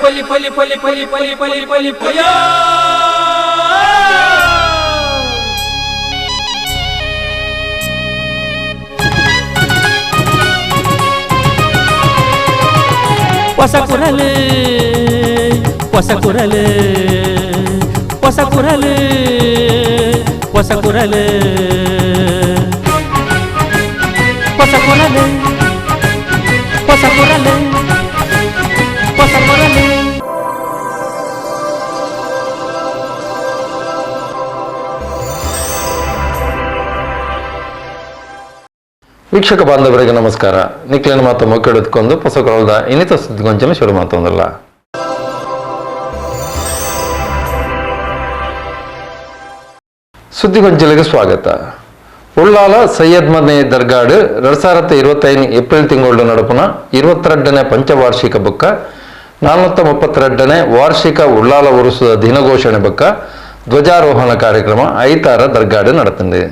ಪಲಿ ಪಲಿ ಪಲಿ ಪಲಿ ಪಲಿ ಪಲಿ ಪಲಿ ಪಯ. ಹೊಸ ಕುರಲು ಹೊಸ ಕುರಲು ಹೊಸ ಕುರಲು ಹೊಸ ಕುರಲು ಹೊಸ ಕುರಲು ಹೊಸ ಕುರಲು ಹೊಸ ಕುರಲು. ವೀಕ್ಷಕ ಬಾಂಧವರಿಗೆ ನಮಸ್ಕಾರ. ನಿಕ್ಲಿನ ಮಾತು ಮೊಕ್ಕೆಡುತ್ಕೊಂಡು ಪೊಸಕೊಳದ ಇನ್ನಿತ ಸುದ್ದಿಗೊಂಚಲು ಶುರು ಮಾತೊಂದಲ್ಲ. ಸುದ್ದಿಗೊಂಚಲಿಗೆ ಸ್ವಾಗತ. ಉಳ್ಳಾಲ ಸೈಯದ್ ಮನೆ ದರ್ಗಾಡು 2025 ಏಪ್ರಿಲ್ ತಿಂಗಳು ನಡಪುನ 22ನೇ ಪಂಚವಾರ್ಷಿಕ ಬೊಕ್ಕ 432ನೇ ವಾರ್ಷಿಕ ಉಳ್ಳಾಲ ಉರುಸುದ ದಿನಘೋಷಣೆ ಬೊಕ್ಕ ಧ್ವಜಾರೋಹಣ ಕಾರ್ಯಕ್ರಮ ಐತಾರ ದರ್ಗಾಡು ನಡತಂದೆ.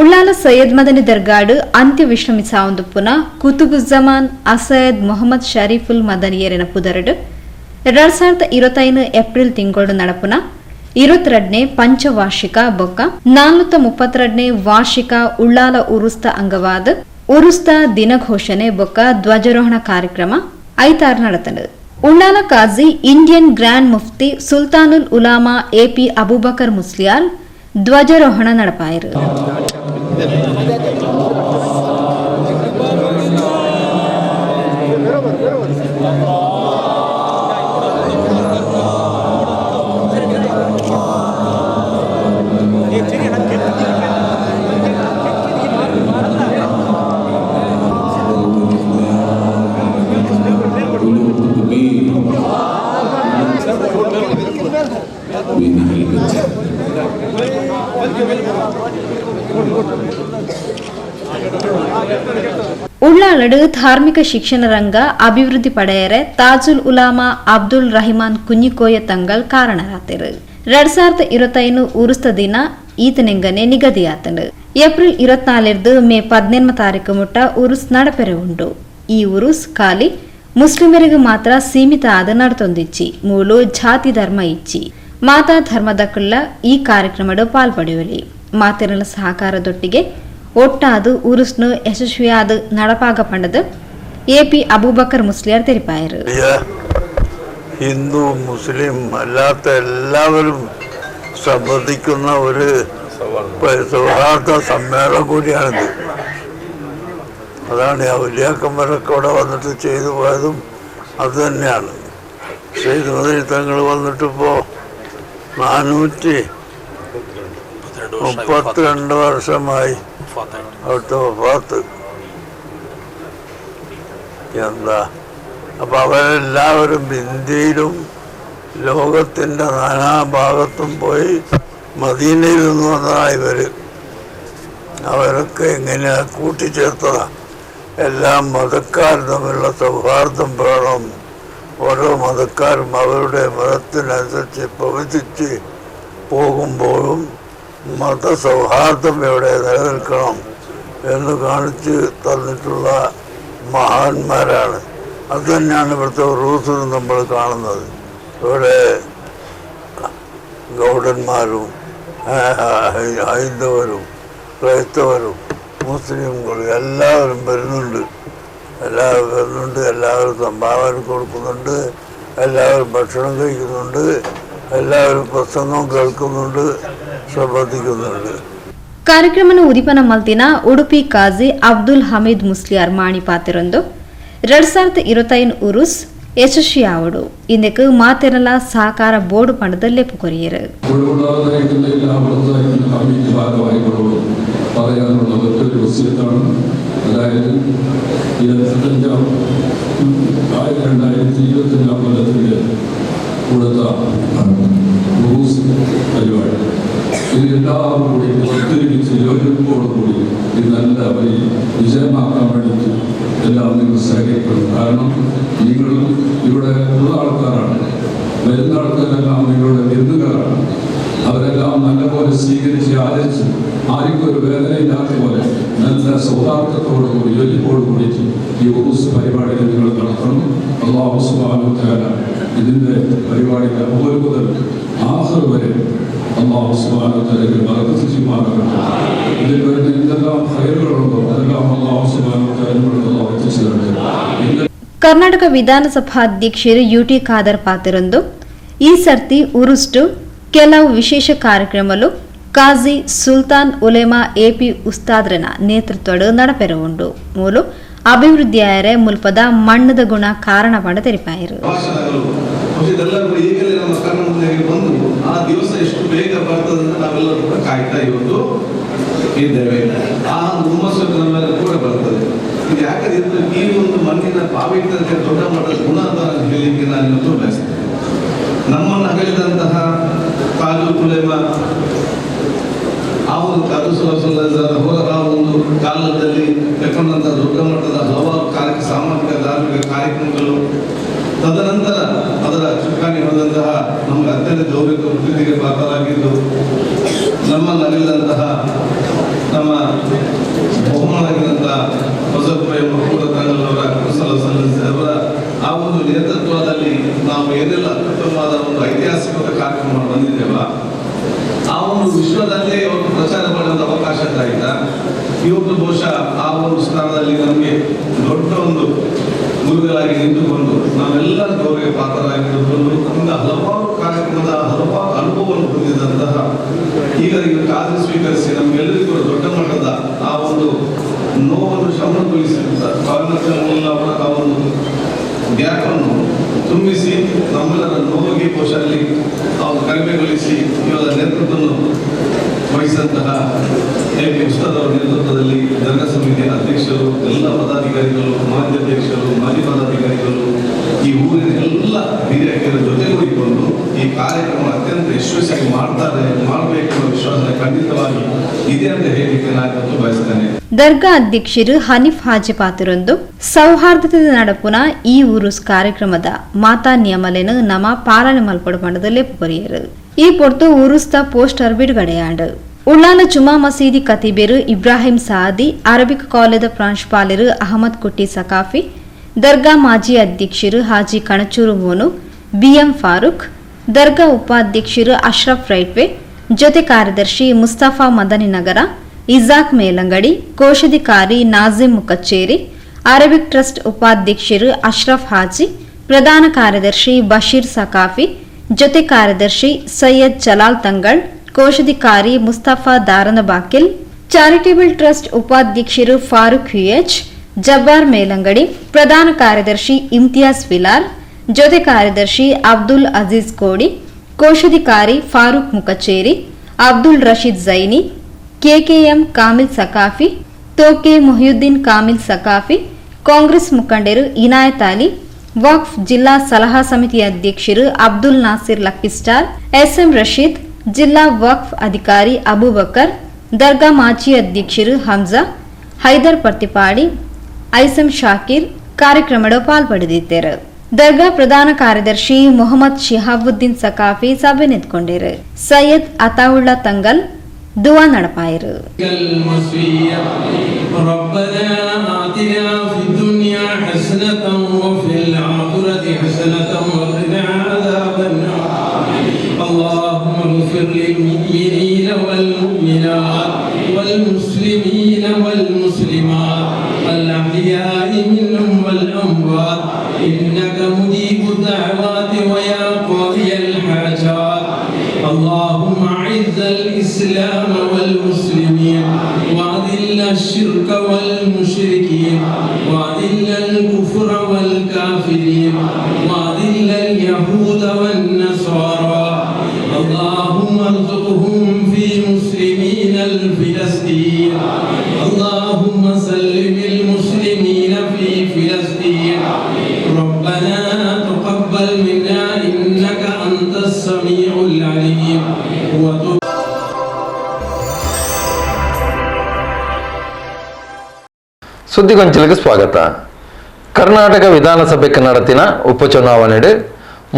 ಉಳ್ಳಾಲ ಸೈಯದ್ ಮದನಿ ದರ್ಗಾಡು ಅಂತ್ಯ ವಿಶ್ರಮಿಸಾವಂದುಪ್ಪುನ ಕುತುಬುಜ್ಜಮಾನ್ ಅಸಯದ್ ಮೊಹಮ್ಮದ್ ಶರೀಫುಲ್ ಮದನಿಯರಿನ ಪುದರಡು 2025 ಏಪ್ರಿಲ್ ತಿಂಗಳು ನಡಪುನ 22ನೇ ಪಂಚವಾರ್ಷಿಕ ಬೊಕ್ಕ 432ನೇ ವಾರ್ಷಿಕ ಉಳ್ಳಾಲ ಉರುಸ್ತ ಅಂಗವಾದ ಉರುಸ್ತ ದಿನಘೋಷಣೆ ಬೊಕ್ಕ ಧ್ವಜಾರೋಹಣ ಕಾರ್ಯಕ್ರಮ ಐತಾರ ನಡತಂಡು. ಉಳ್ಳಾಲ ಕಾಜಿ ಇಂಡಿಯನ್ ಗ್ರ್ಯಾಂಡ್ ಮುಫ್ತಿ ಸುಲ್ತಾನುಲ್ ಉಲಾಮಾ ಎಪಿ ಅಬೂಬಕರ್ ಮುಸ್ಲಿಯಾರ್ ಧ್ವಜಾರೋಹಣ ನಡಪಾಯರು. ಉಳ್ಳಾಲಡು ಧಾರ್ಮಿಕ ಶಿಕ್ಷಣ ರಂಗ ಅಭಿವೃದ್ಧಿ ಪಡೆಯರೆ ತಾಜುಲ್ ಉಲಾಮಾ ಅಬ್ದುಲ್ ರಹಿಮಾನ್ ಕುഞ്ഞിಕೋಯ ತಂಗಲ್ ಕಾರಣರಾತೆರು. 2025 ಉರುಸ್ತ ದಿನ ಈತನೆಂಗನೆ ನಿಗದಿಯಾತನು. ಏಪ್ರಿಲ್ 24 ಮೇ 18 ತಾರೀಕು ಮುಟ್ಟ ಉರುಸ್ ನಡಪೆರೆ ಉಂಡು. ಈ ಉರುಸ್ ಖಾಲಿ ಮುಸ್ಲಿಮರಿಗೆ ಮಾತ್ರ ಸೀಮಿತ ಆದ ನಡತೊಂದಿಚ್ಚಿ, ಮೂಲು ಜಾತಿ ಧರ್ಮ ಇಚ್ಚಿ. ಮಾತಾ ಧರ್ಮದಕುಲ್ಲ ಈ ಕಾರ್ಯಕ್ರಮಡು ಪಾಲ್ಪಡೆಯಲಿ. ಮಾತೆರಲ ಸಹಕಾರದೊಟ್ಟಿಗೆ ಒಟ್ಟಾದು ಉರುಸ್ನು ಯಶಸ್ವಿಯಾದ ನಡಪಾಗ ಪಂಡದು ಎಪಿ ಅಬೂಬಕರ್ ಮುಸ್ಲಿಯಾರ್ ತೆರಿಪಾಯರು. ഹിന്ദു മുസ്ലിം അല്ലാത്ത എല്ലാവരും സംബന്ധിക്കുന്ന ഒരു സൗഹാർദ്ദ സമ്മേളനം കൂടിയാണിത്. അതാണ് ഔലിയാക്കന്മാരൊക്കെ ഇവിടെ വന്നിട്ട് ചെയ്തു പോയതും അത് തന്നെയാണ്. സെയ്ദ് മദനി തങ്ങൾ വന്നിട്ടിപ്പോൾ 432 വർഷമായി അവിടുത്തെ വഫാത്ത്. എന്താ അപ്പം അവരെല്ലാവരും ഇന്ത്യയിലും ലോകത്തിൻ്റെ നാനാഭാഗത്തും പോയി മദീനയിൽ നിന്ന് വന്നതാണ് ഇവർ. അവരൊക്കെ എങ്ങനെയാ കൂട്ടിച്ചേർത്തതാണ്. എല്ലാ മതക്കാരും തമ്മിലുള്ള സൗഹാർദ്ദം വേണം. ഓരോ മതക്കാരും അവരുടെ മതത്തിനനുസരിച്ച് പ്രവർത്തിച്ച് പോകുമ്പോഴും മതസൗഹാർദ്ദം എവിടെ നിലനിൽക്കണം എന്ന് കാണിച്ച് തന്നിട്ടുള്ള മഹാന്മാരാണ്. അത് തന്നെയാണ് ഇവിടുത്തെ റൂസിലും നമ്മൾ കാണുന്നത്. ഇവിടെ ഗൗഡന്മാരും ഹൈന്ദവരും ക്രൈസ്തവരും മുസ്ലിംകളും എല്ലാവരും വരുന്നുണ്ട്. എല്ലാവരും വരുന്നുണ്ട്, എല്ലാവരും സംഭാവന കൊടുക്കുന്നുണ്ട്, എല്ലാവരും ഭക്ഷണം കഴിക്കുന്നുണ്ട്, എല്ലാവരും പ്രസംഗം കേൾക്കുന്നുണ്ട്, ശ്രദ്ധിക്കുന്നുണ്ട്. ಕಾರ್ಯಕ್ರಮನ ಉದಿಪನ ಮಲ್ತಿನ ಉಡುಪಿ ಕಾಜಿ ಅಬ್ದುಲ್ ಹಮೀದ್ ಮುಸ್ಲಿಯಾರ್ ಮಾಣಿ ಪಾತಿರೊಂದು 2025 ಉರುಸ್ ಯಶಸ್ವಿಯಾವಡು ಇಂದಕ್ಕೆ ಮಾತೆರಲ ಸಹಕಾರ ಬೋರ್ಡ್ ಪಂಡದ ಲೆಪ್ಪು ಕೊರಿಯರು. ഉള്ളതായിരിക്കുന്ന എല്ലാ പ്രോത്സാഹിക്കുന്ന കമ്മിറ്റി ഭാരവാഹികളോടും പറയാനുള്ള ഒറ്റൊരു വസീയത്താണ്. അതായത് 25-ാം 2025-ാം കൊല്ലത്തിൻ്റെ കൊടുത്ത ഉറൂസ് പരിപാടി ഇത് എല്ലാവരും കൂടി ഒത്തൊരുമിച്ച് യോജിപ്പോടുകൂടി ഇത് നല്ല ഒരു വിജയമാക്കാൻ വേണ്ടിയിട്ട് എല്ലാം നിങ്ങൾ സഹകരിക്കണം. കാരണം നിങ്ങൾ ഇവിടെ ഉള്ള ആൾക്കാരാണ്, വരുന്ന ആൾക്കാരെല്ലാം നിങ്ങളുടെ വിരുന്നുകാരാണ്. അവരെല്ലാം നല്ലപോലെ സ്വീകരിച്ച് ആദരിച്ച് ആർക്കും ഒരു വേദനയില്ലാത്ത പോലെ നല്ല സൗഹാർദ്ദത്തോടു കൂടി യോജിപ്പോടു കൂടിയിട്ട് ഈ ഉറൂസ് പരിപാടികൾ നിങ്ങൾ നടത്തണം. അള്ളാഹു സുബ്ഹാനഹു വ തആല ഇതിൻ്റെ പരിപാടിയുടെ അവ്വൽ മുതൽ ആഖിർ വരെ അല്ലാഹു സുബ്ഹാനഹു വ തആല ബറക്കത്ത് ചെയ്യുമാറാകട്ടെ. ഇതിൽ വരുന്ന എന്തെല്ലാം ഖൈറുകളുണ്ടോ അതെല്ലാം അല്ലാഹു സുബ്ഹാനഹു വ തആല അല്ലാഹു എത്തിച്ചു തരട്ടെ. ಕರ್ನಾಟಕ ವಿಧಾನಸಭಾಧ್ಯಕ್ಷರು ಯುಟಿ ಖಾದರ್ ಪಾತಿರಂದು ಈ ಸರ್ತಿ ಉರುಸ್ಟು ಕೆಲವು ವಿಶೇಷ ಕಾರ್ಯಕ್ರಮಲು ಕಾಜಿ ಸುಲ್ತಾನ್ ಉಲೇಮಾ ಎಪಿ ಉಸ್ತಾದ್ರನ ನೇತೃತ್ವಡ್ ನಡಪೆರವುಂಡು. ಮೂಲು ಅಭಿವೃದ್ಧಿಯಾಯರೆ ಮುಲ್ಪದ ಮಣ್ಣದ ಗುಣ ಕಾರಣ ಪಂಡ ತೆರಿಪಾಯರು. ಭಾಷಣಗಳು ಇದೆಲ್ಲರೂ ಈಗಲೇ ನಮ್ಮ ಕಣ್ಣ ಮುಂದೆ ಬಂದು ಆ ದಿವಸ ಎಷ್ಟು ಬೇಗ ಬರ್ತದೆ ಅಂತ ನಾವೆಲ್ಲರೂ ಕೂಡ ಕಾಯ್ತಾ ಇವತ್ತು ಇದ್ದೇವೆ. ಆ ಒಂದು ಹುಮ್ಮಸ್ಸು ನಮ್ಮೆಲ್ಲ ಕೂಡ ಬರ್ತದೆ. ಇದು ಯಾಕಂದ್ರೆ ಈ ಒಂದು ಮಣ್ಣಿನ ಪಾವಿತ್ರ್ಯತೆ ದೊಡ್ಡ ಮಟ್ಟದ ಗುಣ ಅಂತ ನಾನು ಹೇಳಲಿಕ್ಕೆ ನಾನು ಇವತ್ತು ಬಯಸ್ತೇನೆ. ನಮ್ಮನ್ನು ಅಗಲಿದಂತಹ ತಾಜುಲ್ ಉಲೇಮಾ ಆ ಒಂದು ತಾಜು ಅವರ ಆ ಒಂದು ಕಾಲದಲ್ಲಿ ಕೈಗೊಂಡಂತಹ ದೊಡ್ಡ ಮಟ್ಟದ ಹಲವಾರು ಕಾರ್ಯ ಸಾಮಾಜಿಕ ಧಾರ್ಮಿಕ ಕಾರ್ಯಕ್ರಮಗಳು, ತದನಂತರ ಅದರ ಚುಕ್ಕಾಣಿ ಹೊಂದಂತಹ ನಮಗೆ ಅತ್ಯಂತ ಗೌರವ ಪ್ರೀತಿಗೆ ಪಾತ್ರರಾಗಿದ್ದು ನಮ್ಮನ್ನು ಅಗಲಿದಂತಹ ನಮ್ಮ ಬಹುಮಾನವಾಗಿದ್ದಂತಹ ಹೊಸಪ್ಪ ಮಕ್ಕಳ ತಂಡದವರ ಕುಶಲ ಸಲ್ಲಿಸಿದವರ ಆ ಒಂದು ನೇತೃತ್ವದಲ್ಲಿ ನಾವು ಏನೆಲ್ಲ ಅತ್ಯುತ್ತಮವಾದ ಒಂದು ಐತಿಹಾಸಿಕ ಕಾರ್ಯಕ್ರಮ ಬಂದಿದ್ದೇವ, ಆ ಒಂದು ವಿಶ್ವದಲ್ಲೇ ಒಂದು ಪ್ರಚಾರ ಮಾಡುವಂಥ ಅವಕಾಶ ಆಯ್ತಾ. ಇವತ್ತು ಬಹುಶಃ ಆ ಒಂದು ಸ್ಥಾನದಲ್ಲಿ ನಮಗೆ ದೊಡ್ಡ ಒಂದು ಗುರುಗಳಾಗಿ ನಿಂತುಕೊಂಡು ನಾವೆಲ್ಲ ಗೌರವ ಪಾತ್ರರಾಗಿದ್ದುಕೊಂಡು ನಮ್ಗೆ ಹಲವಾರು ಕಾರ್ಯಕ್ರಮದ ಹಲವಾರು ಅನುಭವವನ್ನು ಹೊಂದಿದಂತಹ ಈಗ ಕಾರ್ಯ ಸ್ವೀಕರಿಸಿ ನಮಗೆಲ್ಲರಿಗೂ ದೊಡ್ಡ ಮಟ್ಟದ ಆ ಒಂದು ನೋವನ್ನು ಶಮನಗೊಳಿಸಿದ ಅವರ ಆ ಒಂದು ಗ್ಯಾಪನ್ನು ತುಂಬಿಸಿ ನಮ್ಮೆಲ್ಲರ ನೋವಿಗೆ ಬಹುಶಃ ಅಲ್ಲಿ ಅವರು ಕಡಿಮೆಗೊಳಿಸಿ ಇವರ ನೇತೃತ್ವವನ್ನು ವಹಿಸಿದಂತಹ ಎ ಪಿ ಉಸ್ತಾದ್ ಅವರ ನೇತೃತ್ವದಲ್ಲಿ ದರ್ಗಾ ಸಮಿತಿಯ ಅಧ್ಯಕ್ಷರು, ಎಲ್ಲ ಪದಾಧಿಕಾರಿಗಳು, ಮಾಜಿ ಅಧ್ಯಕ್ಷರು, ಮಾಜಿ ಪದಾಧಿಕಾರಿಗಳು, ಈ ಊರಿನ ಎಲ್ಲ ಹಿರಿಯರ ಜೊತೆಗೂಡಿಕೊಂಡು ಈ ಕಾರ್ಯಕ್ರಮ ಅತ್ಯಂತ ಯಶಸ್ವಿಯಾಗಿ ಮಾಡಬೇಕು ಅನ್ನೋ ವಿಶ್ವಾಸ ಖಂಡಿತವಾಗಿ ಇದೆ ಅಂತ ಹೇಳಲಿಕ್ಕೆ ನಾನು ಬಯಸ್ತೇನೆ. ದರ್ಗಾ ಅಧ್ಯಕ್ಷರು ಹನೀಫ್ ಹಾಜಿ ಪಾತಿರೊಂದು ಸೌಹಾರ್ದತೆ ನಡಪುನ ಈ ಉರುಸ್ ಕಾರ್ಯಕ್ರಮದ ಮಾತಾ ನಿಯಮಲೇನು ನಮ ಪಾಲನೆ ಮಲ್ಪಡು ಪಂಡದ ಲೆಪ್ಪು ಕೊರಿಯರು. ಈ ಪೊರ್ತು ಉರುಸ್ತ ಪೋಸ್ಟರ್ ಬಿಡುಗಡೆಯಾಂಡು. ಉಳ್ಳಾಲ ಜುಮಾ ಮಸೀದಿ ಕತಿಬೇರು ಇಬ್ರಾಹಿಂ ಸಾದಿ, ಅರಬಿಕ್ ಕಾಲೇಜದ ಪ್ರಾಂಶುಪಾಲರು ಅಹಮದ್ ಕುಟ್ಟಿ ಸಕಾಫಿ, ದರ್ಗಾ ಮಾಜಿ ಅಧ್ಯಕ್ಷರು ಹಾಜಿ ಕಣಚೂರು ಮೋನು, ಬಿಎಂ ಫಾರೂಕ್, ದರ್ಗಾ ಉಪಾಧ್ಯಕ್ಷರು ಅಶ್ರಫ್ ರೈಟ್ವೆ, ಜೊತೆ ಕಾರ್ಯದರ್ಶಿ ಮುಸ್ತಫಾ ಮದನಿನಗರ, ಇಜಾಕ್ ಮೇಲಂಗಡಿ, ಕೋಶಾಧಿಕಾರಿ ನಾಜಿಮ್ ಮುಕಚ್ಚೇರಿ, ಅರಬಿಕ್ ಟ್ರಸ್ಟ್ ಉಪಾಧ್ಯಕ್ಷರು ಅಶ್ರಫ್ ಹಾಜಿ, ಪ್ರಧಾನ ಕಾರ್ಯದರ್ಶಿ ಬಶೀರ್ ಸಕಾಫಿ, ಜೊತೆ ಕಾರ್ಯದರ್ಶಿ ಸೈಯದ್ ಜಲಾಲ್ ತಂಗಳ್, ಕೋಶಾಧಿಕಾರಿ ಮುಸ್ತಫಾ ದಾರನಬಾಕಿಲ್, ಚಾರಿಟೇಬಲ್ ಟ್ರಸ್ಟ್ ಉಪಾಧ್ಯಕ್ಷರು ಫಾರೂಕ್ ಯುಎಚ್, ಜಬ್ಬಾರ್ ಮೇಲಂಗಡಿ, ಪ್ರಧಾನ ಕಾರ್ಯದರ್ಶಿ ಇಮ್ತಿಯಾಜ್ ವಿಲಾರ್, ಜೊತೆ ಕಾರ್ಯದರ್ಶಿ ಅಬ್ದುಲ್ ಅಜೀಜ್ ಕೋಡಿ, ಕೋಶಾಧಿಕಾರಿ ಫಾರೂಕ್ ಮುಕಚೇರಿ, ಅಬ್ದುಲ್ ರಶೀದ್ ಜೈನಿ, ಕೆಕೆಎಂ ಕಾಮಿಲ್ ಸಕಾಫಿ, ತೋಕೆ ಮೊಹಿಯುದ್ದೀನ್ ಕಾಮಿಲ್ ಸಕಾಫಿ, ಕಾಂಗ್ರೆಸ್ ಮುಖಂಡರು ಇನಾಯತ್ ಅಲಿ, ವಕ್ಫ್ ಜಿಲ್ಲಾ ಸಲಹಾ ಸಮಿತಿ ಅಧ್ಯಕ್ಷರು ಅಬ್ದುಲ್ ನಾಸಿರ್ ಲಕ್ಕಿಸ್ಟಾರ್, ಎಸ್ಎಂ ರಶೀದ್, ಜಿಲ್ಲಾ ವಕ್ಫ್ ಅಧಿಕಾರಿ ಅಬೂಬಕರ್, ದರ್ಗಾ ಮಾಜಿ ಅಧ್ಯಕ್ಷರು ಹಮ್ಜಾ, ಹೈದರ್ ಪರ್ತಿಪಾಡಿ, ಐಸಂ ಶಾಕೀರ್ ಕಾರ್ಯಕ್ರಮದ ಪಾಲ್ಪಡೆದಿದ್ದರು. ದರ್ಗಾ ಪ್ರಧಾನ ಕಾರ್ಯದರ್ಶಿ ಮೊಹಮ್ಮದ್ ಶಿಹಾಬುದ್ದೀನ್ ಸಕಾಫಿ ಸಭೆ ನಿಂತ್ಕೊಂಡಿರು. ಸೈಯದ್ ಅತಾವುಲ್ಲಾ ತಂಗಲ್ ದುವಾ ನಡಪಾಯರು. ربنا آتنا في الدنيا حسنة وفي الآخرة حسنة وقنا عذاب النار. اللهم اغفر للمؤمنين والمؤمنات والمسلمين والمسلمات الأحياء منهم والأموات إنك مجيب الدعوات ويا قاضي الحاجات. اللهم أعز الإسلام والمسلمين وأذل الشرك والمشركين وأذل الكفر والكافرين وأذل اليهود والنصارى. اللهم ارزقهم في مسلمين الفلسطين. اللهم سلم المسلمين في فلسطين. ربنا تقبل منا إنك أنت السميع العليم وتب ಸುದ್ದಿಗೊಂಚಲಿಗೆ ಸ್ವಾಗತ. ಕರ್ನಾಟಕ ವಿಧಾನಸಭೆ ಕನ್ನಡತಿನ ಉಪಚುನಾವಣೆಡು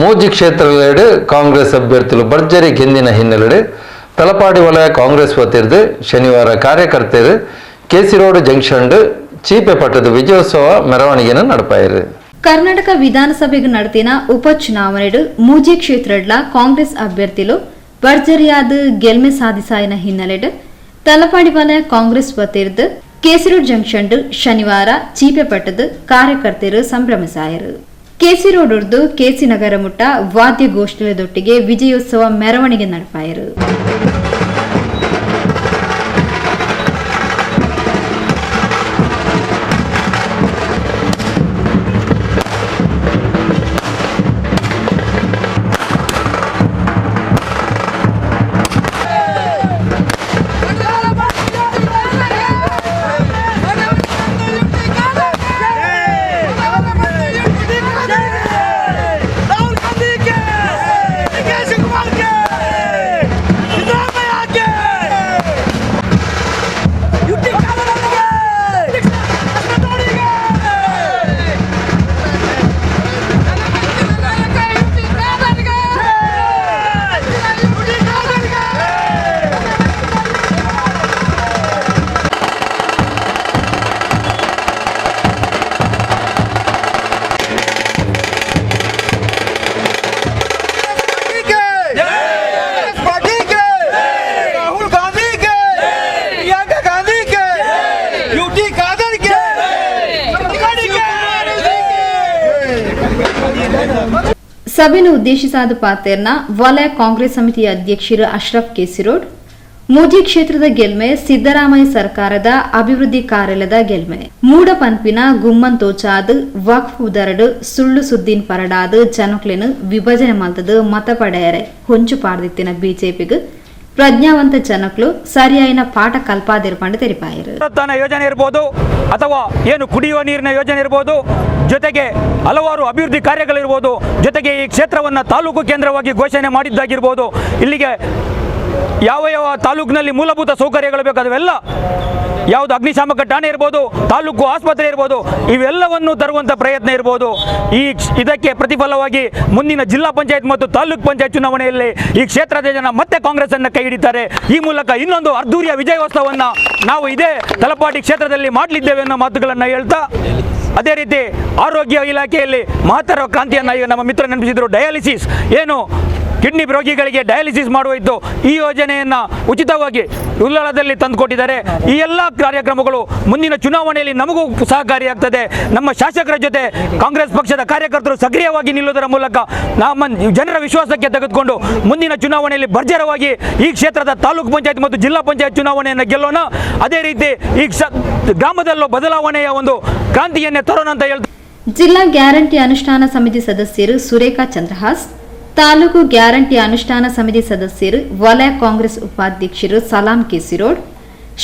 ಮೂಜಿ ಕ್ಷೇತ್ರಗಳೆಡು ಕಾಂಗ್ರೆಸ್ ಅಭ್ಯರ್ಥಿಗಳು ಭರ್ಜರಿ ಗೆಂದಿನ ಹಿನ್ನೆಲೆಡು ತಲಪಾಡಿ ವಲಯ ಕಾಂಗ್ರೆಸ್ ವತಿರ್ದು ಶನಿವಾರ ಕಾರ್ಯಕರ್ತರು KC road junction ಚೀಪೆ ಪಟ್ಟದ ವಿಜಯೋತ್ಸವ ಮೆರವಣಿಗೆಯನ್ನು ನಡಪಾಯಿರು. Karnataka ವಿಧಾನಸಭೆಗೆ ನಡೆದಿನ ಉಪಚುನಾವಣೆಡು ಮೂಜಿ ಕ್ಷೇತ್ರಡ್ಲ ಕಾಂಗ್ರೆಸ್ ಅಭ್ಯರ್ಥಿಲು ಭರ್ಜರಿಯಾದ ಗೆಲ್ಮೆ ಸಾಧಿಸಾಯಿನ ಹಿನ್ನೆಲೆಡ್ ತಲಪಾಡಿ ವಲಯ ಕಾಂಗ್ರೆಸ್ ವತಿರ್ದ್ ಕೆಸಿ ರೋಡ್ ಜಂಕ್ಷನ್ ಶನಿವಾರ ಚೀಪೆ ಪಟ್ಟದ ಕಾರ್ಯಕರ್ತರು ಸಂಭ್ರಮಿಸಾಯರು. ಕೆಸಿ ರೋಡ್ ಉರ್ದು ಕೆಸಿ ನಗರ ಮುಟ್ಟ ವಾದ್ಯಗೋಷ್ಠಿಯದೊಟ್ಟಿಗೆ ವಿಜಯೋತ್ಸವ ಮೆರವಣಿಗೆ ನಡೆಪಾಯರು. ಸಭೆಯನ್ನು ಉದ್ದೇಶಿಸಾದ ಪಾತೇರ್ನ ವಲಯ ಕಾಂಗ್ರೆಸ್ ಸಮಿತಿಯ ಅಧ್ಯಕ್ಷರು ಅಶ್ರಫ್ ಕೆಸಿರೋಡ್, ಮೂಜಿ ಕ್ಷೇತ್ರದ ಗೆಲ್ಮೆ ಸಿದ್ದರಾಮಯ್ಯ ಸರ್ಕಾರದ ಅಭಿವೃದ್ಧಿ ಕಾರ್ಯಾಲಯದ ಗೆಲ್ಮೆ, ಮೂಡ ಪನ್ಪಿನ ಗುಮ್ಮನ್ ತೋಚಾದ್ ವಕ್ಫ್ ಉದರಡು ಸುಳ್ಳು ಸುದ್ದಿನ್ ಪರಡಾದ್ ಜನಕ್ಲೆನ್ ವಿಭಜನೆ ಮಲ್ತದ ಮತ ಪಡೆಯರೆ ಹೊಂಚು ಪಾಡ್ದಿತ್ತಿನ ಬಿಜೆಪಿಗೆ ಪ್ರಜ್ಞಾವಂತ ಜನಕ್ಲು ಸರಿಯಾಯಿನ ಪಾಠ ಕಲ್ಪಾದಿರ್ಪಂಡು ತೆರಿಪಾಯರು. ಯೋಜನೆ ಇರಬಹುದು ಅಥವಾ ಏನು ಕುಡಿಯುವ ನೀರಿನ ಯೋಜನೆ ಇರಬಹುದು, ಜೊತೆಗೆ ಹಲವಾರು ಅಭಿವೃದ್ಧಿ ಕಾರ್ಯಗಳಿರ್ಬೋದು, ಜೊತೆಗೆ ಈ ಕ್ಷೇತ್ರವನ್ನು ತಾಲೂಕು ಕೇಂದ್ರವಾಗಿ ಘೋಷಣೆ ಮಾಡಿದ್ದಾಗಿರ್ಬೋದು, ಇಲ್ಲಿಗೆ ಯಾವ ಯಾವ ತಾಲೂಕಿನಲ್ಲಿ ಮೂಲಭೂತ ಸೌಕರ್ಯಗಳು ಬೇಕು ಅವೆಲ್ಲ, ಯಾವುದು ಅಗ್ನಿಶಾಮಕ ಠಾಣೆ ಇರ್ಬೋದು, ತಾಲೂಕು ಆಸ್ಪತ್ರೆ ಇರ್ಬೋದು, ಇವೆಲ್ಲವನ್ನು ತರುವಂಥ ಪ್ರಯತ್ನ ಇರ್ಬೋದು. ಈ ಇದಕ್ಕೆ ಪ್ರತಿಫಲವಾಗಿ ಮುಂದಿನ ಜಿಲ್ಲಾ ಪಂಚಾಯತ್ ಮತ್ತು ತಾಲೂಕು ಪಂಚಾಯತ್ ಚುನಾವಣೆಯಲ್ಲಿ ಈ ಕ್ಷೇತ್ರದ ಜನ ಮತ್ತೆ ಕಾಂಗ್ರೆಸ್ಸನ್ನು ಕೈ ಹಿಡಿತಾರೆ. ಈ ಮೂಲಕ ಇನ್ನೊಂದು ಅದ್ದೂರಿಯ ವಿಜಯೋತ್ಸವವನ್ನು ನಾವು ಇದೇ ತಲಪಾಡಿ ಕ್ಷೇತ್ರದಲ್ಲಿ ಮಾಡಲಿದ್ದೇವೆ ಅನ್ನೋ ಮಾತುಗಳನ್ನು ಹೇಳ್ತಾ, ಅದೇ ರೀತಿ ಆರೋಗ್ಯ ಇಲಾಖೆಯಲ್ಲಿ ಮಹತ್ತರ ಕ್ರಾಂತಿಯನ್ನು ಈಗ ನಮ್ಮ ಮಿತ್ರ ನೆನಪಿಸಿದರು. ಡಯಾಲಿಸಿಸ್ ಏನು ಕಿಡ್ನಿ ರೋಗಿಗಳಿಗೆ ಡಯಾಲಿಸಿಸ್ ಮಾಡುವ ಇದ್ದು ಈ ಯೋಜನೆಯನ್ನು ಉಚಿತವಾಗಿ ಉಳ್ಳಾಲದಲ್ಲಿ ತಂದುಕೊಟ್ಟಿದ್ದಾರೆ. ಈ ಎಲ್ಲ ಕಾರ್ಯಕ್ರಮಗಳು ಮುಂದಿನ ಚುನಾವಣೆಯಲ್ಲಿ ನಮಗೂ ಸಹಕಾರಿಯಾಗ್ತದೆ. ನಮ್ಮ ಶಾಸಕರ ಜೊತೆ ಕಾಂಗ್ರೆಸ್ ಪಕ್ಷದ ಕಾರ್ಯಕರ್ತರು ಸಕ್ರಿಯವಾಗಿ ನಿಲ್ಲುವುದರ ಮೂಲಕ ನಮ್ಮ ಜನರ ವಿಶ್ವಾಸಕ್ಕೆ ತೆಗೆದುಕೊಂಡು ಮುಂದಿನ ಚುನಾವಣೆಯಲ್ಲಿ ಭರ್ಜರವಾಗಿ ಈ ಕ್ಷೇತ್ರದ ತಾಲೂಕು ಪಂಚಾಯತ್ ಮತ್ತು ಜಿಲ್ಲಾ ಪಂಚಾಯತ್ ಚುನಾವಣೆಯನ್ನು ಗೆಲ್ಲೋಣ. ಅದೇ ರೀತಿ ಈ ಗ್ರಾಮದಲ್ಲೂ ಬದಲಾವಣೆಯ ಒಂದು ಕ್ರಾಂತಿಯನ್ನೇ ತರೋಣ ಅಂತ ಹೇಳ್ತಾರೆ. ಜಿಲ್ಲಾ ಗ್ಯಾರಂಟಿ ಅನುಷ್ಠಾನ ಸಮಿತಿ ಸದಸ್ಯರು ಸುರೇಖಾ ಚಂದ್ರಹಾಸ್, ತಾಲೂಕು ಗ್ಯಾರಂಟಿ ಅನುಷ್ಠಾನ ಸಮಿತಿ ಸದಸ್ಯರು ವಲಯ ಕಾಂಗ್ರೆಸ್ ಉಪಾಧ್ಯಕ್ಷರು ಸಲಾಂ ಕೆಸಿರೋಡ್,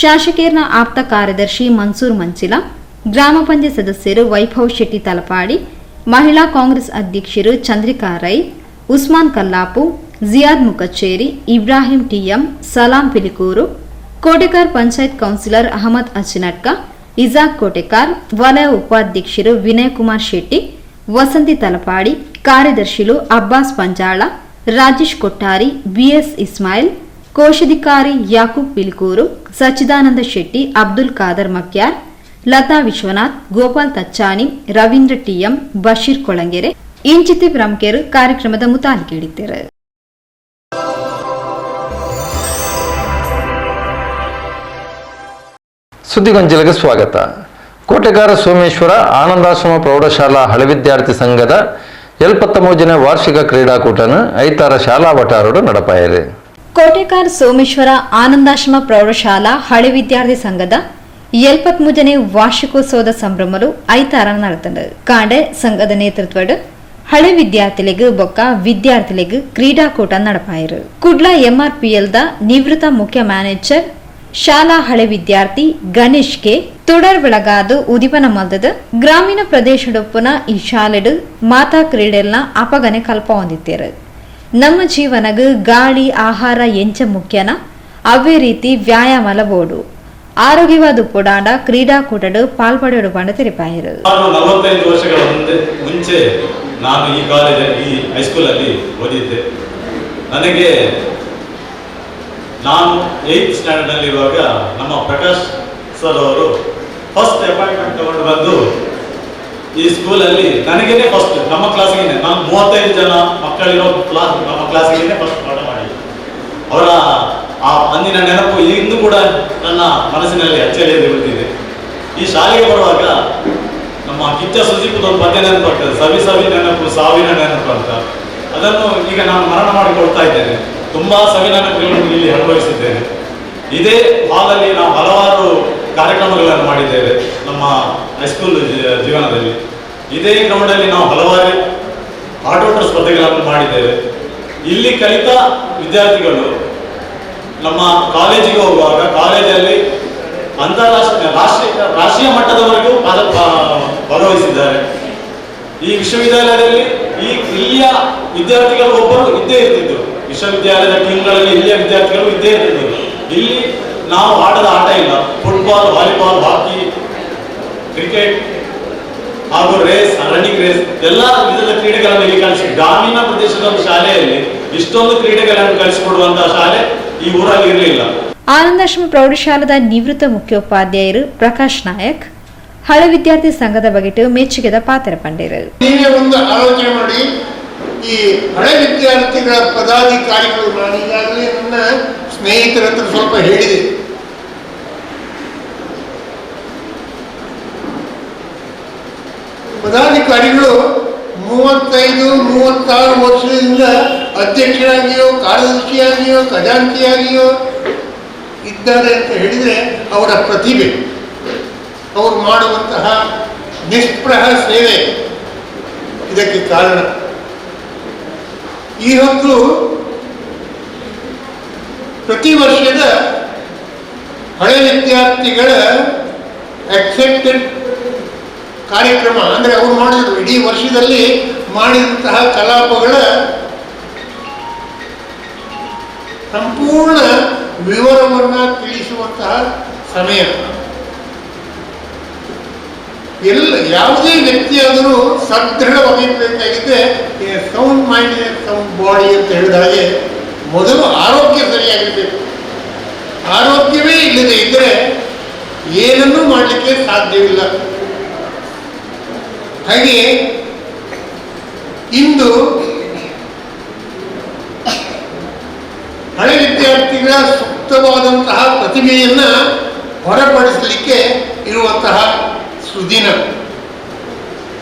ಶಾಸಕೇರ್ನ ಆಪ್ತ ಕಾರ್ಯದರ್ಶಿ ಮನ್ಸೂರ್ ಮಂಚಿಲ, ಗ್ರಾಮ ಪಂಚಾಯತ್ ಸದಸ್ಯರು ವೈಭವ್ ಶೆಟ್ಟಿ ತಲಪಾಡಿ, ಮಹಿಳಾ ಕಾಂಗ್ರೆಸ್ ಅಧ್ಯಕ್ಷರು ಚಂದ್ರಿಕಾ ರೈ, ಉಸ್ಮಾನ್ ಕಲ್ಲಾಪು, ಜಿಯಾದ್ ಮುಕಚ್ಚೇರಿ, ಇಬ್ರಾಹಿಂ ಟಿಎಂ, ಸಲಾಂ ಪಿಲಿಕೂರು, ಕೋಟೆಕಾರ್ ಪಂಚಾಯತ್ ಕೌನ್ಸಿಲರ್ ಅಹಮದ್ ಅಚಿನಟ್ಕ, ಇಜಾಕ್ ಕೋಟೆಕಾರ್, ವಲಯ ಉಪಾಧ್ಯಕ್ಷರು ವಿನಯ್ ಕುಮಾರ್ ಶೆಟ್ಟಿ, ವಸಂತಿ ತಲಪಾಡಿ, ಕಾರ್ಯದರ್ಶಿಲು ಅಬ್ಬಾಸ್ ಪಂಜಾಳ, ರಾಜೇಶ್ ಕೊಟ್ಟಾರಿ, ಬಿಎಸ್ ಇಸ್ಮಾಯಿಲ್, ಕೋಶಾಧಿಕಾರಿ ಯಾಕೂಬ್ ಪಿಲ್ಕೂರು, ಸಚ್ಚಿದಾನಂದ ಶೆಟ್ಟಿ, ಅಬ್ದುಲ್ ಖಾದರ್ ಮಕ್ಯಾರ್, ಲತಾ ವಿಶ್ವನಾಥ್, ಗೋಪಾಲ್ ತಚ್ಚಾನಿ, ರವೀಂದ್ರ ಟಿಎಂ, ಬಶೀರ್ ಕೊಳಂಗೆರೆ ಇಂಚಿತಿ ಪ್ರಮುಖರು ಕಾರ್ಯಕ್ರಮದ ಮುತಾಲಿಕೆಯಿಡಿದ್ದರು. ಸುದ್ದಿಗೊಂಚಿಲಿಗೆ ಸ್ವಾಗತ. ಕೋಟೆಗಾರ ಸೋಮೇಶ್ವರ ಆನಂದಾಶ್ರಮ ಪ್ರೌಢಶಾಲಾ ಹಳೆ ವಿದ್ಯಾರ್ಥಿ ಸಂಘದ 73ನೇ ವಾರ್ಷಿಕ ಕ್ರೀಡಾಕೂಟನ ಐತಾರ ಶಾಲಾ ವಟಾರಡು ನಡಪಾಯರು. ಕೋಟೆಕಾರ್ ಸೋಮೇಶ್ವರ ಆನಂದಾಶ್ರಮ ಪ್ರೌಢಶಾಲಾ ಹಳೆ ವಿದ್ಯಾರ್ಥಿ ಸಂಘದ 73ನೇ ವಾರ್ಷಿಕೋತ್ಸವದ ಸಂಭ್ರಮಲು ಐತಾರ ನಡೆತಂಡು. ಕಾಂಡೆ ಸಂಘದ ನೇತೃತ್ವಡ್ ಹಳೆ ವಿದ್ಯಾರ್ಥಿಲೆಗ್ ಬೊಕ್ಕ ವಿದ್ಯಾರ್ಥಿಲೆಗ್ ಕ್ರೀಡಾಕೂಟ ನಡಪಾಯರು. ಕುಡ್ಲ ಎಂಆರ್ಪಿಎಲ್ the ನಿವೃತ್ತ ಮುಖ್ಯ ಮ್ಯಾನೇಜರ್ ಶಾಲಾ ಹಳೆ ವಿದ್ಯಾರ್ಥಿ ಗಣೇಶ್ ಕೆ ತುಡರ್ ಬೆಳಗಾದು ಉದಿಪನ ಮಲ್ದದ ಗ್ರಾಮೀಣ ಪ್ರದೇಶಡೊಪ್ಪುನ ಈ ಶಾಲೆಡು ಮಾತಾ ಕ್ರೀಡೆಲ್ನ ಅಪಗನೆ ಕಲ್ಪ ಹೊಂದಿತ್ತೇರು. ನಮ್ಮ ಜೀವನಗ್ ಗಾಳಿ ಆಹಾರ ಎಂಚ ಮುಖ್ಯನ ಅವೇ ರೀತಿ ವ್ಯಾಯಾಮಲ ಬೋಡು ಆರೋಗ್ಯವಾದ ಪೊಡಾಂಡ ಕ್ರೀಡಾಕೂಟಡು ಪಾಲ್ಪಡೆಯಡು ಪಂಡ ತೆರಿಪಾಯರು. 45 ವರ್ಷಗಳ ಮುಂಚೆ ನಾನು ಈ ಕಾಲೇಜ್ ಈ ಹೈಸ್ಕೂಲಲ್ಲಿ ಓದಿದ್ದೆ. ನನಗೆ ನಾನು 8th ಸ್ಟ್ಯಾಂಡರ್ಡ್ನಲ್ಲಿರುವಾಗ ನಮ್ಮ ಪ್ರಕಾಶ್ ಸರ್ ಅವರು ಫಸ್ಟ್ ಅಪಾಯಿಂಟ್ಮೆಂಟ್ ತಗೊಂಡು ಬಂದು ಈ ಸ್ಕೂಲಲ್ಲಿ ನನಗೇನೆ ಫಸ್ಟ್, ನಮ್ಮ ಕ್ಲಾಸಿಗೆ, ನಾನು 35 ಜನ ಮಕ್ಕಳಿರೋ ಕ್ಲಾಸ್, ನಮ್ಮ ಕ್ಲಾಸಿಗೆ ಫಸ್ಟ್ ಪಾಠ ಮಾಡಿದ್ದು. ಅವರ ಆ ಅಂದಿನ ನೆನಪು ಇಂದು ಕೂಡ ನನ್ನ ಮನಸ್ಸಿನಲ್ಲಿ ಅಚ್ಚಳಿಯದೆ ಉಳಿದಿದೆ. ಈ ಶಾಲೆಗೆ ಬರುವಾಗ ನಮ್ಮ ಕಿಚ್ಚ ಸುದೀಪದ ಒಂದು ಪದ್ಯ ನೆನಪಾಗ್ತದೆ, ಸವಿ ಸವಿ ನೆನಪು ಸಾವಿನ ನೆನಪು ಅಂತ. ಅದನ್ನು ಈಗ ನಾನು ಮರಣ ಮಾಡಿಕೊಳ್ತಾ ಇದ್ದೇನೆ. ತುಂಬಾ ಸವಿ ನೆನಪುಗಳನ್ನು ಇಲ್ಲಿ ಅನುಭವಿಸಿದ್ದೇನೆ. ಇದೇ ಹಾಲಲ್ಲಿ ನಾವು ಹಲವಾರು ಕಾರ್ಯಕ್ರಮಗಳನ್ನು ಮಾಡಿದ್ದೇವೆ ನಮ್ಮ ಹೈಸ್ಕೂಲ್ ಜೀವನದಲ್ಲಿ. ಇದೇ ಗ್ರೌಂಡಲ್ಲಿ ನಾವು ಹಲವಾರು ಆಟೋಟ ಸ್ಪರ್ಧೆಗಳನ್ನು ಮಾಡಿದ್ದೇವೆ. ಇಲ್ಲಿ ಕಲಿತ ವಿದ್ಯಾರ್ಥಿಗಳು ನಮ್ಮ ಕಾಲೇಜಿಗೆ ಹೋಗುವಾಗ ಕಾಲೇಜಲ್ಲಿ ಅಂತಾರಾಷ್ಟ್ರೀಯ ರಾಷ್ಟ್ರೀಯ ಮಟ್ಟದವರೆಗೂ ಭಾಗವಹಿಸಿದ್ದಾರೆ. ಈ ವಿಶ್ವವಿದ್ಯಾಲಯದಲ್ಲಿ ಇಲ್ಲಿಯ ವಿದ್ಯಾರ್ಥಿಗಳು ಒಬ್ಬರು ಇದ್ದೇ ಇರ್ತಿದ್ದರು. ವಿಶ್ವವಿದ್ಯಾಲಯದ ಟೀಮ್ಗಳಲ್ಲಿ ಇಲ್ಲಿಯ ವಿದ್ಯಾರ್ಥಿಗಳು ಇದ್ದೇ ಇರ್ತಿದ್ದರು. ಇಲ್ಲಿ ನಾವು ಆಟದ ಆಟ ಇಲ್ಲ, football, volleyball, hockey, cricket ಹಾಗೂ race, running race ಎಲ್ಲ ವಿಧದ ಕ್ರೀಡೆಗಳನ್ನು ಇಲ್ಲಿ ಕಲಿಸಿ, ಗ್ರಾಮೀಣ ಪ್ರದೇಶದ ಒಂದು ಶಾಲೆಯಲ್ಲಿ ಇಷ್ಟೊಂದು ಕ್ರೀಡೆಗಳನ್ನು ಕಲಿಸಿಕೊಡುವಂತಹ ಶಾಲೆ ಈ ಊರಲ್ಲಿ ಇರಲಿಲ್ಲ. ಆನಂದಾಶ್ರಮ ಪ್ರೌಢಶಾಲಾದ ನಿವೃತ್ತ ಮುಖ್ಯೋಪಾಧ್ಯಾಯರು ಪ್ರಕಾಶ್ ನಾಯಕ್ ಹಳೆ ವಿದ್ಯಾರ್ಥಿ ಸಂಘದ ಬಗೆಟು ಮೆಚ್ಚುಗೆದ ಪಾತ್ರ ಪಂಡೇರು. ನೀವೇ ಒಂದು ಆಲೋಚನೆ ಮಾಡಿ, ಈ ಹಳೆ ವಿದ್ಯಾರ್ಥಿಗಳ ಪದಾಧಿಕಾರಿಗಳು, ನಾನು ಈಗಾಗಲೇ ನನ್ನ ಸ್ನೇಹಿತರ ಹತ್ರ ಸ್ವಲ್ಪ ಹೇಳಿದೆ, ಪದಾಧಿಕಾರಿಗಳು 35-36 ವರ್ಷದಿಂದ ಅಧ್ಯಕ್ಷರಾಗಿಯೋ ಕಾರ್ಯದರ್ಶಿಯಾಗಿಯೋ ಖಜಾಂಚಿಯಾಗಿಯೋ ಇದ್ದಾರೆ ಅಂತ ಹೇಳಿದರೆ ಅವರ ಪ್ರತಿಭೆ, ಅವರು ಮಾಡುವಂತಹ ನಿಷ್ಪ್ರಹ ಸೇವೆ ಇದಕ್ಕೆ ಕಾರಣ. ಈ ಹೊತ್ತು ಪ್ರತಿ ವರ್ಷದ ಹಳೆ ವಿದ್ಯಾರ್ಥಿಗಳ ಅಕ್ಸೆಪ್ಟೆಡ್ ಕಾರ್ಯಕ್ರಮ ಅಂದರೆ ಅವರು ಮಾಡಿದರು ಇಡೀ ವರ್ಷದಲ್ಲಿ ಮಾಡಿದಂತಹ ಕಲಾಪಗಳ ಸಂಪೂರ್ಣ ವಿವರವನ್ನು ತಿಳಿಸುವಂತಹ ಸಮಯ. ಎಲ್ಲ ಯಾವುದೇ ವ್ಯಕ್ತಿಯಾದರೂ ಸದೃಢವಾಗಿರಬೇಕಾಗಿದ್ದರೆ sound mind sound body ಅಂತ ಹೇಳಿದ ಹಾಗೆ ಮೊದಲು ಆರೋಗ್ಯ ಸರಿಯಾಗಿರಬೇಕು. ಆರೋಗ್ಯವೇ ಇಲ್ಲದೆ ಇದ್ದರೆ ಏನನ್ನೂ ಮಾಡಲಿಕ್ಕೆ ಸಾಧ್ಯವಿಲ್ಲ. ಹಾಗೆ ಇಂದು ಹಳೆ ವಿದ್ಯಾರ್ಥಿಗಳ ಸೂಕ್ತವಾದಂತಹ ಪ್ರತಿಭೆಯನ್ನು ಹೊರಪಡಿಸಲಿಕ್ಕೆ ಇರುವಂತಹ ಸುದಿನ.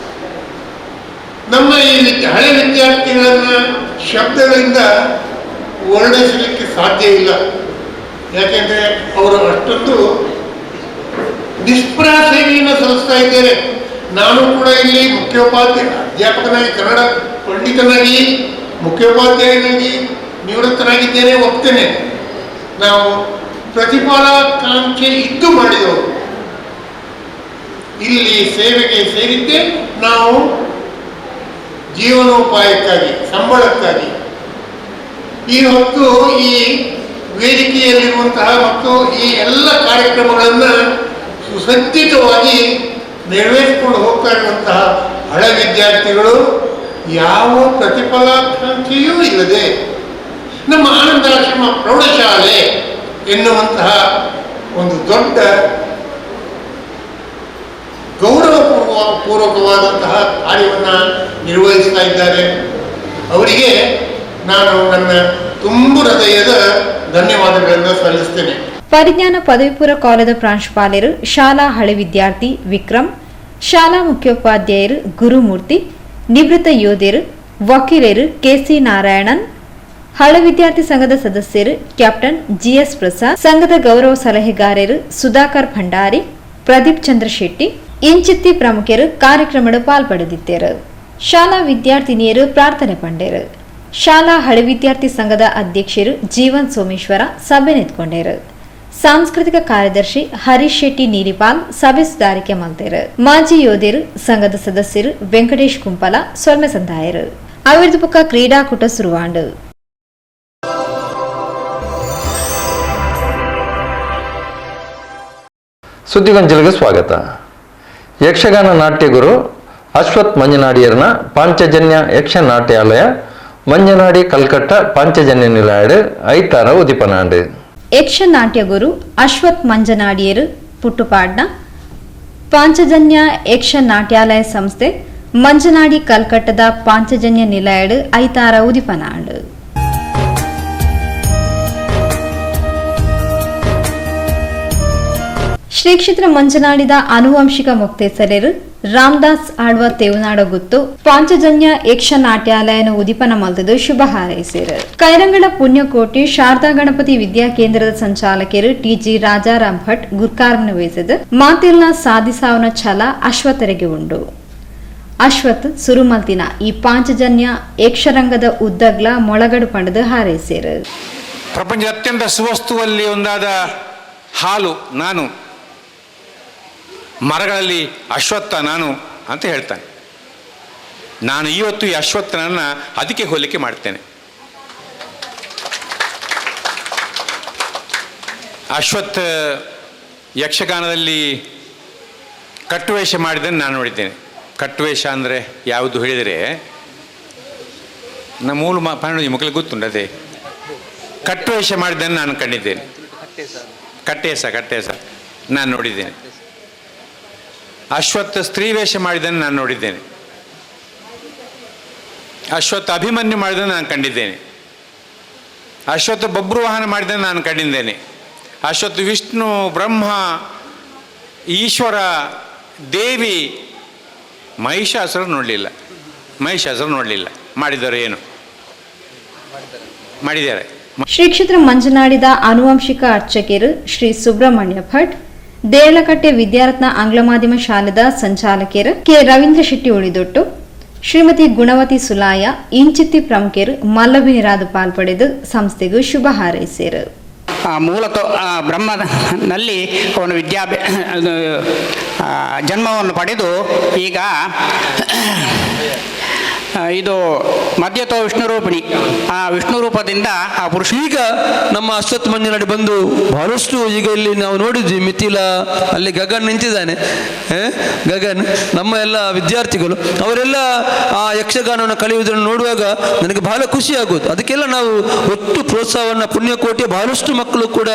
ನಮ್ಮ ಈ ಹಳೆ ವಿದ್ಯಾರ್ಥಿಗಳನ್ನು ಶಬ್ದಗಳಿಂದ ವರ್ಣಿಸಲಿಕ್ಕೆ ಸಾಧ್ಯ ಇಲ್ಲ. ಯಾಕೆಂದರೆ ಅವರು ಅಷ್ಟೊಂದು ನಿಷ್ಪ್ರಹ ಸೇವೆಯನ್ನು ಸಲ್ಲಿಸ್ತಾ ಇದ್ದಾರೆ. ನಾನು ಕೂಡ ಇಲ್ಲಿ ಮುಖ್ಯೋಪಾಧ್ಯಾಯ ಅಧ್ಯಾಪಕನಾಗಿ, ಕನ್ನಡ ಪಂಡಿತನಾಗಿ, ಮುಖ್ಯೋಪಾಧ್ಯಾಯನಾಗಿ ನಿವೃತ್ತನಾಗಿದ್ದೇನೆ, ಒಪ್ತೇನೆ. ನಾವು ಪ್ರತಿಫಲಾಕಾಂಕ್ಷೆ ಇದ್ದು ಮಾಡಿದವರು. ಇಲ್ಲಿ ಸೇವೆಗೆ ಸೇರಿದ್ದೇ ನಾವು ಜೀವನೋಪಾಯಕ್ಕಾಗಿ, ಸಂಬಳಕ್ಕಾಗಿ. ಈ ಹೊತ್ತು ಈ ವೇದಿಕೆಯಲ್ಲಿರುವಂತಹ ಮತ್ತು ಈ ಎಲ್ಲ ಕಾರ್ಯಕ್ರಮಗಳನ್ನು ಸುಸಜ್ಜಿತವಾಗಿ ನೆರವೇರಿಸಿಕೊಂಡು ಹೋಗ್ತಾ ಇರುವಂತಹ ಹಳೆ ವಿದ್ಯಾರ್ಥಿಗಳು ಯಾವ ಪ್ರತಿಫಲಾಕಾಂಕ್ಷೆಯೂ ಇಲ್ಲದೆ ನಮ್ಮ ಆನಂದಾಶ್ರಮ ಪ್ರೌಢಶಾಲೆ ಎನ್ನುವಂತಹ ಒಂದು ದೊಡ್ಡ ಗೌರವಪೂರ್ವಕವಾದಂತಹ ಕಾರ್ಯವನ್ನು ನಿರ್ವಹಿಸ್ತಾ ಇದ್ದಾರೆ. ಅವರಿಗೆ ನಾನು ನನ್ನ ತುಂಬು ಹೃದಯದ ಧನ್ಯವಾದಗಳನ್ನು ಸಲ್ಲಿಸ್ತೇನೆ. ಪರಿಜ್ಞಾನ ಪದವಿಪೂರ್ವ ಕಾಲೇಜು ಪ್ರಾಂಶುಪಾಲರು ಶಾಲಾ ಹಳೆ ವಿದ್ಯಾರ್ಥಿ ವಿಕ್ರಮ್, ಶಾಲಾ ಮುಖ್ಯೋಪಾಧ್ಯಾಯರು ಗುರುಮೂರ್ತಿ, ನಿವೃತ್ತ ಯೋಧರು ವಕೀಲರು ಕೆಸಿ ನಾರಾಯಣನ್, ಹಳೆ ವಿದ್ಯಾರ್ಥಿ ಸಂಘದ ಸದಸ್ಯರು ಕ್ಯಾಪ್ಟನ್ ಜಿಎಸ್ ಪ್ರಸಾದ್, ಸಂಘದ ಗೌರವ ಸಲಹೆಗಾರರು ಸುಧಾಕರ್ ಭಂಡಾರಿ, ಪ್ರದೀಪ್ ಚಂದ್ರ ಶೆಟ್ಟಿ ಇಂಚಿತ್ತಿ ಪ್ರಮುಖರು ಕಾರ್ಯಕ್ರಮದ ಪಾಲ್ಪಡೆದಿದ್ದರು. ಶಾಲಾ ವಿದ್ಯಾರ್ಥಿನಿಯರು ಪ್ರಾರ್ಥನೆ ಪಂಡೇರು. ಶಾಲಾ ಹಳೆ ವಿದ್ಯಾರ್ಥಿ ಸಂಘದ ಅಧ್ಯಕ್ಷರು ಜೀವನ್ ಸೋಮೇಶ್ವರ ಸಭೆ ನಿಂತ್ಕೊಂಡರು. ಸಾಂಸ್ಕೃತಿಕ ಕಾರ್ಯದರ್ಶಿ ಹರೀಶ್ ಶೆಟ್ಟಿ ನೀಲಿಪಾಲ್ ಸಭೆ ಸುಧಾರಿಕೆ ಮಲ್ತೇರು. ಮಾಜಿ ಯೋಧರು ಸಂಘದ ಸದಸ್ಯರು ವೆಂಕಟೇಶ್ ಕುಂಪಲ ಸೊಲ್ಮೆ ಸಂದಾಯರು. ಅವಿರ್ದು ಪುಕ್ಕ ಕ್ರೀಡಾಕೂಟ ಸುರುವಾಂಡು. ಸುದ್ದಿಗೊಂಚಲಿಗೆ ಸ್ವಾಗತ. ಯಕ್ಷಗಾನ ನಾಟ್ಯಗುರು ಅಶ್ವಥ್ ಮಂಜನಾಡಿಯರ್ನ ಪಾಂಚಜನ್ಯ ಯಕ್ಷ ನಾಟ್ಯಾಲಯ ಮಂಜನಾಡಿ ಕಲ್ಕಟ್ಟ ಪಾಂಚಜನ್ಯ ನಿಲಯಾಡು ಐತಾರ ಉದಿಪನಾಂಡು. ಯಕ್ಷನಾಟ್ಯಗುರು ಅಶ್ವಥ್ ಮಂಜನಾಡಿಯರು ಪುಟ್ಟುಪಾಡ್ನ Panchajanya ಯಕ್ಷ ನಾಟ್ಯಾಲಯ ಸಂಸ್ಥೆ ಮಂಜನಾಡಿ ಕಲ್ಕಟ್ಟದ ಪಾಂಚಜನ್ಯ ನಿಲಯಡ್ ಐತಾರ ಉದಿಪನ ಆಂಡ್. ಶ್ರೀ ಕ್ಷೇತ್ರ ಮಂಜನಾಡಿದ ಆನುವಂಶಿಕ ಮೊಕ್ತೇಸರೆರು ರಾಮದಾಸ್ ಆಳ್ವ ತೇವನಾಡ ಗುತ್ತು ಪಾಂಚಜನ್ಯ ಯಕ್ಷ ನಾಟ್ಯಾಲಯನ ಉದಿಪನ ಮಲ್ತದು ಶುಭ ಹಾರೈಸಿರು. ಕೈರಂಗಡ ಪುಣ್ಯಕೋಟಿ ಶಾರದಾ ಗಣಪತಿ ವಿದ್ಯಾ ಕೇಂದ್ರದ ಸಂಚಾಲಕರು ಟಿಜಿ ರಾಜಾರಾಮ್ ಭಟ್ ಗುರ್ಕಾರನ್ನು ವಹಿಸಿದ ಮಾತಿಲ್ನ ಸಾಧಿಸಾವನ ಛಲ ಅಶ್ವಥರಿಗೆ ಉಂಡು. ಅಶ್ವಥ್ ಸುರುಮಲ್ತಿನ ಈ ಪಾಂಚಜನ್ಯ ಯಕ್ಷರಂಗದ ಉದ್ದಗ್ಲ ಮೊಳಗಡು ಪಂಡದು ಹಾರೈಸಿರು. ಪ್ರಪಂಚದ ಅತ್ಯಂತ ಸುವಸ್ತುವಲ್ಲಿ ಒಂದಾದ ಹಾಲು ನಾನು, ಮರಗಳಲ್ಲಿ ಅಶ್ವತ್ಥ ನಾನು ಅಂತ ಹೇಳ್ತಾನೆ. ನಾನು ಇವತ್ತು ಈ ಅಶ್ವತ್ಥನನ್ನು ಅದಕ್ಕೆ ಹೋಲಿಕೆ ಮಾಡ್ತೇನೆ. ಅಶ್ವತ್ಥ ಯಕ್ಷಗಾನದಲ್ಲಿ ಕಟ್ಟುವೇಷ ಮಾಡಿದ್ದನ್ನು ನಾನು ನೋಡಿದ್ದೇನೆ. ಕಟ್ಟುವೇಷ ಅಂದರೆ ಯಾವುದು ಹೇಳಿದರೆ ನಮ್ಮ ಮೂಲ ಪನ್ನೊಂದು ಮಕ್ಕಳಿಗೆ ಗೊತ್ತುಂಟು. ಅದೇ ಕಟ್ಟುವೇಷ ಮಾಡಿದ್ದನ್ನು ನಾನು ಕಂಡಿದ್ದೇನೆ. ಕಟ್ಟೇಸ ಕಟ್ಟೇಸ ನಾನು ನೋಡಿದ್ದೇನೆ. ಅಶ್ವತ್ಥ ಸ್ತ್ರೀ ವೇಷ ಮಾಡಿದ್ದನ್ನು ನಾನು ನೋಡಿದ್ದೇನೆ. ಅಶ್ವತ್ಥ ಅಭಿಮನ್ಯು ಮಾಡಿದ್ದನ್ನು ನಾನು ಕಂಡಿದ್ದೇನೆ. ಅಶ್ವತ್ಥ ಬಬ್ರುವಾಹನ ಮಾಡಿದ್ದನ್ನು ನಾನು ಕಂಡಿದ್ದೇನೆ. ಅಶ್ವತ್ಥ ವಿಷ್ಣು, ಬ್ರಹ್ಮ, ಈಶ್ವರ, ದೇವಿ, ಮಹಿಷಾಸುರ ನೋಡಲಿಲ್ಲ. ಮಹಿಷಾಸುರ ನೋಡಲಿಲ್ಲ. ಮಾಡಿದರು ಏನು ಮಾಡಿದ್ದಾರೆ. ಶ್ರೀ ಕ್ಷೇತ್ರ ಮಂಜನಾಡಿದ ಆನುವಂಶಿಕ ಅರ್ಚಕರು ಶ್ರೀ ಸುಬ್ರಹ್ಮಣ್ಯ ಭಟ್, ದೇರಳಕಟ್ಟೆ ವಿದ್ಯಾರತ್ನ ಆಂಗ್ಲ ಮಾಧ್ಯಮ ಶಾಲೆದ ಸಂಚಾಲಕರು ಕೆ ರವೀಂದ್ರ ಶೆಟ್ಟಿ ಉಳಿದೊಟ್ಟು, ಶ್ರೀಮತಿ ಗುಣವತಿ ಸುಲಾಯ ಇಂಚಿತ್ತಿ ಪ್ರಮುಖರು ಮಲ್ಲಭಿನಿರಾದ ಪಾಲ್ಪಡೆದು ಸಂಸ್ಥೆಗೂ ಶುಭ ಹಾರೈಸಿರು. ಮೂಲತಃ ಬ್ರಹ್ಮನಲ್ಲಿ ಅವನು ಜನ್ಮವನ್ನು ಪಡೆದು ಈಗ ಇದು ಮಧ್ಯತೋ ವಿಷ್ಣು ರೂಪಿಣಿ, ಆ ವಿಷ್ಣು ರೂಪದಿಂದ ಆ ಪುರುಷ. ಈಗ ನಮ್ಮ ಅಶ್ವತ್ಥ ಮಂಜನಾಡಿ ಬಂದು ಬಹಳಷ್ಟು ಈಗ ಇಲ್ಲಿ ನಾವು ನೋಡಿದ್ವಿ. ಮಿಥಿಲ ಅಲ್ಲಿ ಗಗನ್ ನಿಂತಿದ್ದಾನೆ, ಗಗನ್ ನಮ್ಮ ಎಲ್ಲ ವಿದ್ಯಾರ್ಥಿಗಳು ಅವರೆಲ್ಲ ಆ ಯಕ್ಷಗಾನವನ್ನು ಕಲಿಯುವುದನ್ನು ನೋಡುವಾಗ ನನಗೆ ಬಹಳ ಖುಷಿ ಆಗೋದು. ಅದಕ್ಕೆಲ್ಲ ನಾವು ಒಟ್ಟು ಪ್ರೋತ್ಸಾಹವನ್ನು ಪುಣ್ಯಕೋಟಿಯ ಬಹಳಷ್ಟು ಮಕ್ಕಳು ಕೂಡ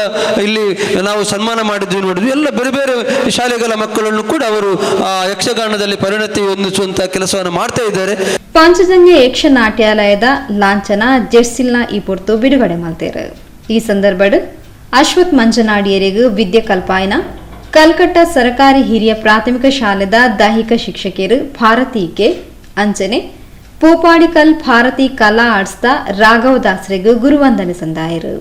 ಇಲ್ಲಿ ನಾವು ಸನ್ಮಾನ ಮಾಡಿದ್ವಿ, ನೋಡಿದ್ವಿ. ಎಲ್ಲ ಬೇರೆ ಬೇರೆ ಶಾಲೆಗಳ ಮಕ್ಕಳನ್ನು ಕೂಡ ಅವರು ಆ ಯಕ್ಷಗಾನದಲ್ಲಿ ಪರಿಣತಿ ಹೊಂದಿಸುವಂಥ ಕೆಲಸವನ್ನು ಮಾಡ್ತಾ ಇದ್ದಾರೆ. ಪಾಂಚಜನ್ಯ ಯಕ್ಷ ನಾಟ್ಯಾಲಯದ ಲಾಂಛನ ಜೆರ್ಸಿಲ್ನ ಈ ಪೊರ್ತು ಬಿಡುಗಡೆ ಮಲ್ತೇರು. ಈ ಸಂದರ್ಭಡ್ ಅಶ್ವಥ್ ಮಂಜನಾಡಿಯರಿಗೂ ವಿದ್ಯೆ ಕಲ್ಪಾಯನ ಕಲ್ಕಟ್ಟ ಸರಕಾರಿ ಹಿರಿಯ ಪ್ರಾಥಮಿಕ ಶಾಲೆದ ದೈಹಿಕ ಶಿಕ್ಷಕಿಯರು ಭಾರತಿ ಕೆ ಅಂಚನೆ ಪೂಪಾಡಿಕಲ್ ಭಾರತಿ ಕಲಾ ಆರ್ಟ್ಸ್ದ ರಾಘವ ದಾಸರಿಗೂ ಗುರುವಂದನೆ ಸಂದಾಯರು.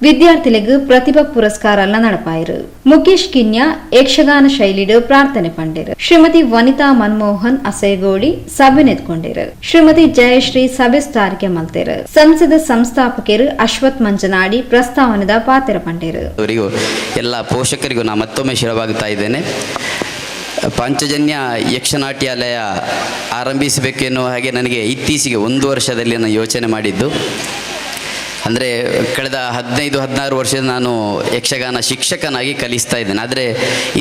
ವಿದ್ಯಾರ್ಥಿಗಳಿಗೆ ಪ್ರತಿಭಾ ಪುರಸ್ಕಾರ ನಡಪಾಯಿರು. ಮುಖೇಶ್ ಕಿನ್ಯಾ ಯಕ್ಷಗಾನ ಶೈಲಿಡು ಪ್ರಾರ್ಥನೆ ಪಂಡಿರು. ಶ್ರೀಮತಿ ವನಿತಾ ಮನಮೋಹನ್ ಅಸೈಗೋಡಿ ಸಭೆ ನೆತ್ಕೊಂಡಿರು. ಶ್ರೀಮತಿ ಜಯಶ್ರೀ ಸಭೆ ಸ್ತಾರಿಕೆ ಮಲ್ತೇರು. ಸಂಸದ ಸಂಸ್ಥಾಪಕರು ಅಶ್ವಥ್ ಮಂಜನಾಡಿ ಪ್ರಸ್ತಾವನೆದ ಪಾತ್ರ ಪಂಡಿರು. ಅವರಿಗೂ ಎಲ್ಲ ಪೋಷಕರಿಗೂ ನಾ ಮತ್ತೊಮ್ಮೆ ಶಿರವಾಗುತ್ತಾ ಇದ್ದೇನೆ. ಪಾಂಚಜನ್ಯ ಯಕ್ಷನಾಟ್ಯಾಲಯ ಆರಂಭಿಸಬೇಕೆನ್ನುವ ಹಾಗೆ ನನಗೆ ಇತ್ತೀಚೆಗೆ ಒಂದು ವರ್ಷದಲ್ಲಿ ನಾನು ಯೋಚನೆ ಮಾಡಿದ್ದು. ಅಂದರೆ ಕಳೆದ 15-16 ವರ್ಷದ ನಾನು ಯಕ್ಷಗಾನ ಶಿಕ್ಷಕನಾಗಿ ಕಲಿಸ್ತಾ ಇದ್ದೇನೆ. ಆದರೆ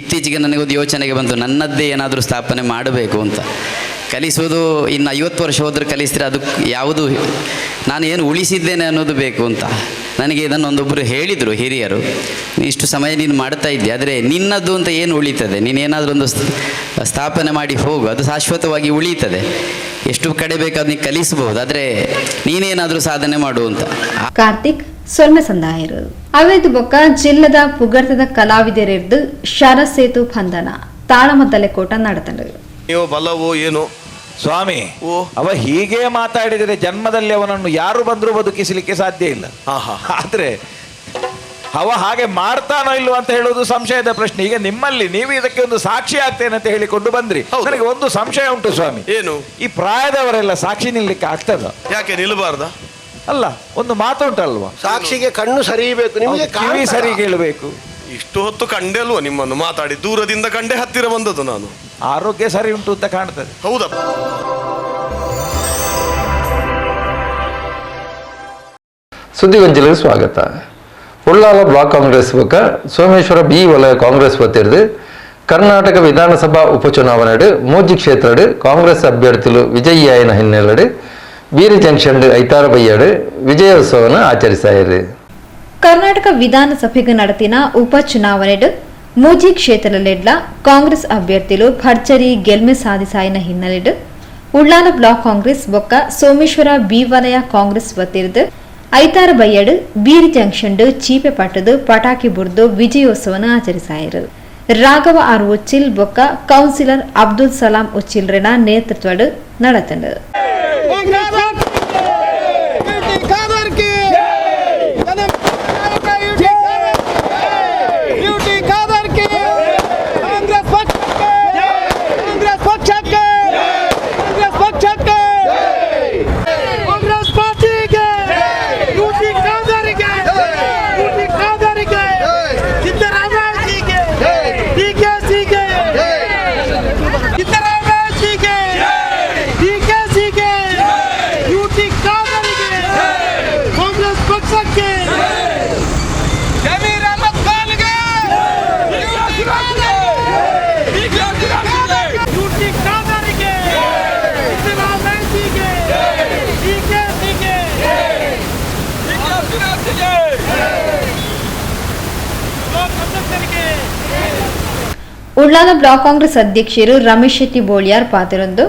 ಇತ್ತೀಚೆಗೆ ನನಗೊಂದು ಯೋಚನೆಗೆ ಬಂತು, ನನ್ನದ್ದೇ ಏನಾದರೂ ಸ್ಥಾಪನೆ ಮಾಡಬೇಕು ಅಂತ. ಕಲಿಸುವುದು ಇನ್ನು 50 ವರ್ಷ ಹೋದರೆ ಕಲಿಸಿದ್ರೆ ಅದು ಯಾವುದು ನಾನು ಏನು ಉಳಿಸಿದ್ದೇನೆ ಅನ್ನೋದು ಬೇಕು ಅಂತ. ನನಗೆ ಇದನ್ನು ಒಂದೊಬ್ಬರು ಹೇಳಿದರು ಹಿರಿಯರು, ಇಷ್ಟು ಸಮಯ ನೀನು ಮಾಡ್ತಾ ಇದ್ದೆ, ಆದರೆ ನಿನ್ನದ್ದು ಅಂತ ಏನು ಉಳಿತದೆ, ನೀನೇನಾದರೂ ಒಂದು ಸ್ಥಾಪನೆ ಮಾಡಿ ಹೋಗು, ಅದು ಶಾಶ್ವತವಾಗಿ ಉಳಿತದೆ, ಎಷ್ಟು ಕಡೆ ಬೇಕಾದ್ರೂ ನೀನು ಕಲಿಸಬಹುದು, ಆದರೆ ನೀನೇನಾದರೂ ಸಾಧನೆ ಮಾಡು ಅಂತ. ಕಾರ್ತಿಕ್ ಸೊಲ್ಮೆ ಸಂದಾಯರು. ಅವೇದು ಬೊಕ್ಕ ಜಿಲ್ಲದ ಪುಗರ್ತದ ಕಲಾವಿದರಿದ್ದು ಶರಸೇತು ಬಂಧನ ತಾಳಮದ್ದಲೆ ಕೋಟ ನಡೆತಂಡು. ಬಲವೋ ಏನು ಸ್ವಾಮಿ, ಅವ ಹೀಗೆ ಮಾತಾಡಿದರೆ ಜನ್ಮದಲ್ಲಿ ಅವನನ್ನು ಯಾರು ಬಂದರೂ ಬದುಕಿಸಲಿಕ್ಕೆ ಸಾಧ್ಯ ಇಲ್ಲ. ಆದ್ರೆ ಅವ ಹಾಗೆ ಮಾಡ್ತಾನೋ ಇಲ್ವೋ ಅಂತ ಹೇಳುವುದು ಸಂಶಯದ ಪ್ರಶ್ನೆ. ಈಗ ನಿಮ್ಮಲ್ಲಿ ನೀವು ಇದಕ್ಕೆ ಒಂದು ಸಾಕ್ಷಿ ಆಗ್ತೇನೆ ಅಂತ ಹೇಳಿಕೊಂಡು ಬಂದ್ರಿ. ನನಗೆ ಒಂದು ಸಂಶಯ ಉಂಟು ಸ್ವಾಮಿ. ಏನು? ಈ ಪ್ರಾಯದವರೆಲ್ಲ ಸಾಕ್ಷಿ ನಿಲ್ಲಕ್ಕೆ ಆಗ್ತದ? ಯಾಕೆ ನಿಲ್ಲಬಾರ್ದ? ಅಲ್ಲ, ಒಂದು ಮಾತು ಉಂಟಲ್ವಾ, ಸಾಕ್ಷಿಗೆ ಕಣ್ಣು ಸರಿ ಬೇಕು, ನಿಮಗೆ ಕಿವಿ ಸರಿ ಕೇಳಬೇಕು. ಇಷ್ಟು ಹೊತ್ತು ಕಂಡೆ ಅಲ್ವಾ ನಿಮ್ಮನ್ನು ಮಾತಾಡಿ, ದೂರದಿಂದ ಕಂಡೆ ಹತ್ತಿರ ಬಂದದ್ದು ನಾನು. ಆರೋಗ್ಯ ಸರಿ ಉಂಟು ಅಂತ ಕಾಣ್ತದೆ. ಹೌದಾ? ಸುದ್ದಿಗೊಂಚಿಲಿಗೆ ಸ್ವಾಗತ. ಉಳ್ಳಾಲ ಬ್ಲಾಕ್ ಕಾಂಗ್ರೆಸ್ ಬೊಕ್ಕ ಸೋಮೇಶ್ವರ ಬಿ ವಲಯ ಕಾಂಗ್ರೆಸ್ ವತಿರ್ದು ಕರ್ನಾಟಕ ವಿಧಾನಸಭಾ ಉಪಚುನಾವಣೆಡು ಮೂಜಿ ಕ್ಷೇತ್ರಡು ಕಾಂಗ್ರೆಸ್ ಅಭ್ಯರ್ಥಿಲು ವಿಜಯಿಯಾಯಿನ ಹಿನ್ನೆಲೆಡು ಬೀರಿ ಜಂಕ್ಷನ್ ಐತಾರ ಬಯ್ಯಾಡು ವಿಜಯೋತ್ಸವವನ್ನು ಆಚರಿಸಾಯಿರು. ಕರ್ನಾಟಕ ವಿಧಾನಸಭೆಗೆ ನಡೆತಿನ ಉಪಚುನಾವಣೆಡು ಮೂಜಿ ಕ್ಷೇತ್ರಲೆಡ್ಲ ಕಾಂಗ್ರೆಸ್ ಅಭ್ಯರ್ಥಿಲು ಭರ್ಜರಿ ಗೆಲ್ಮೆ ಸಾಧಿಸಾಯಿನ ಹಿನ್ನೆಲೆಡು ಉಳ್ಳಾಲ ಬ್ಲಾಕ್ ಕಾಂಗ್ರೆಸ್ ಬೊಕ್ಕ ಸೋಮೇಶ್ವರ ಬಿ ವಲಯ ಕಾಂಗ್ರೆಸ್ ವತಿರ್ದು ಐತಾರ ಬಯ್ಯಡು ಬೀರಿ ಜಂಕ್ಷನ್ ಚೀಪೆ ಪಟ್ಟದು ಪಟಾಕಿ ಬುರ್ದು ವಿಜಯೋತ್ಸವನ ಆಚರಿಸಾಯರು. ರಾಘವ ಆರ್ ಉಚ್ಚಿಲ್ ಬೊಕ್ಕ counsellor Abdul Salam ಉಚ್ಚಿಲ್ರೆನ ನೇತೃತ್ವಡು ನಡೆತಂಡು. Ullal block Congress ಅಧ್ಯಕ್ಷರು ರಮೇಶ್ ಶೆಟ್ಟಿ ಬೋಳಿಯಾರ್ ಪಾತಿರೊಂದು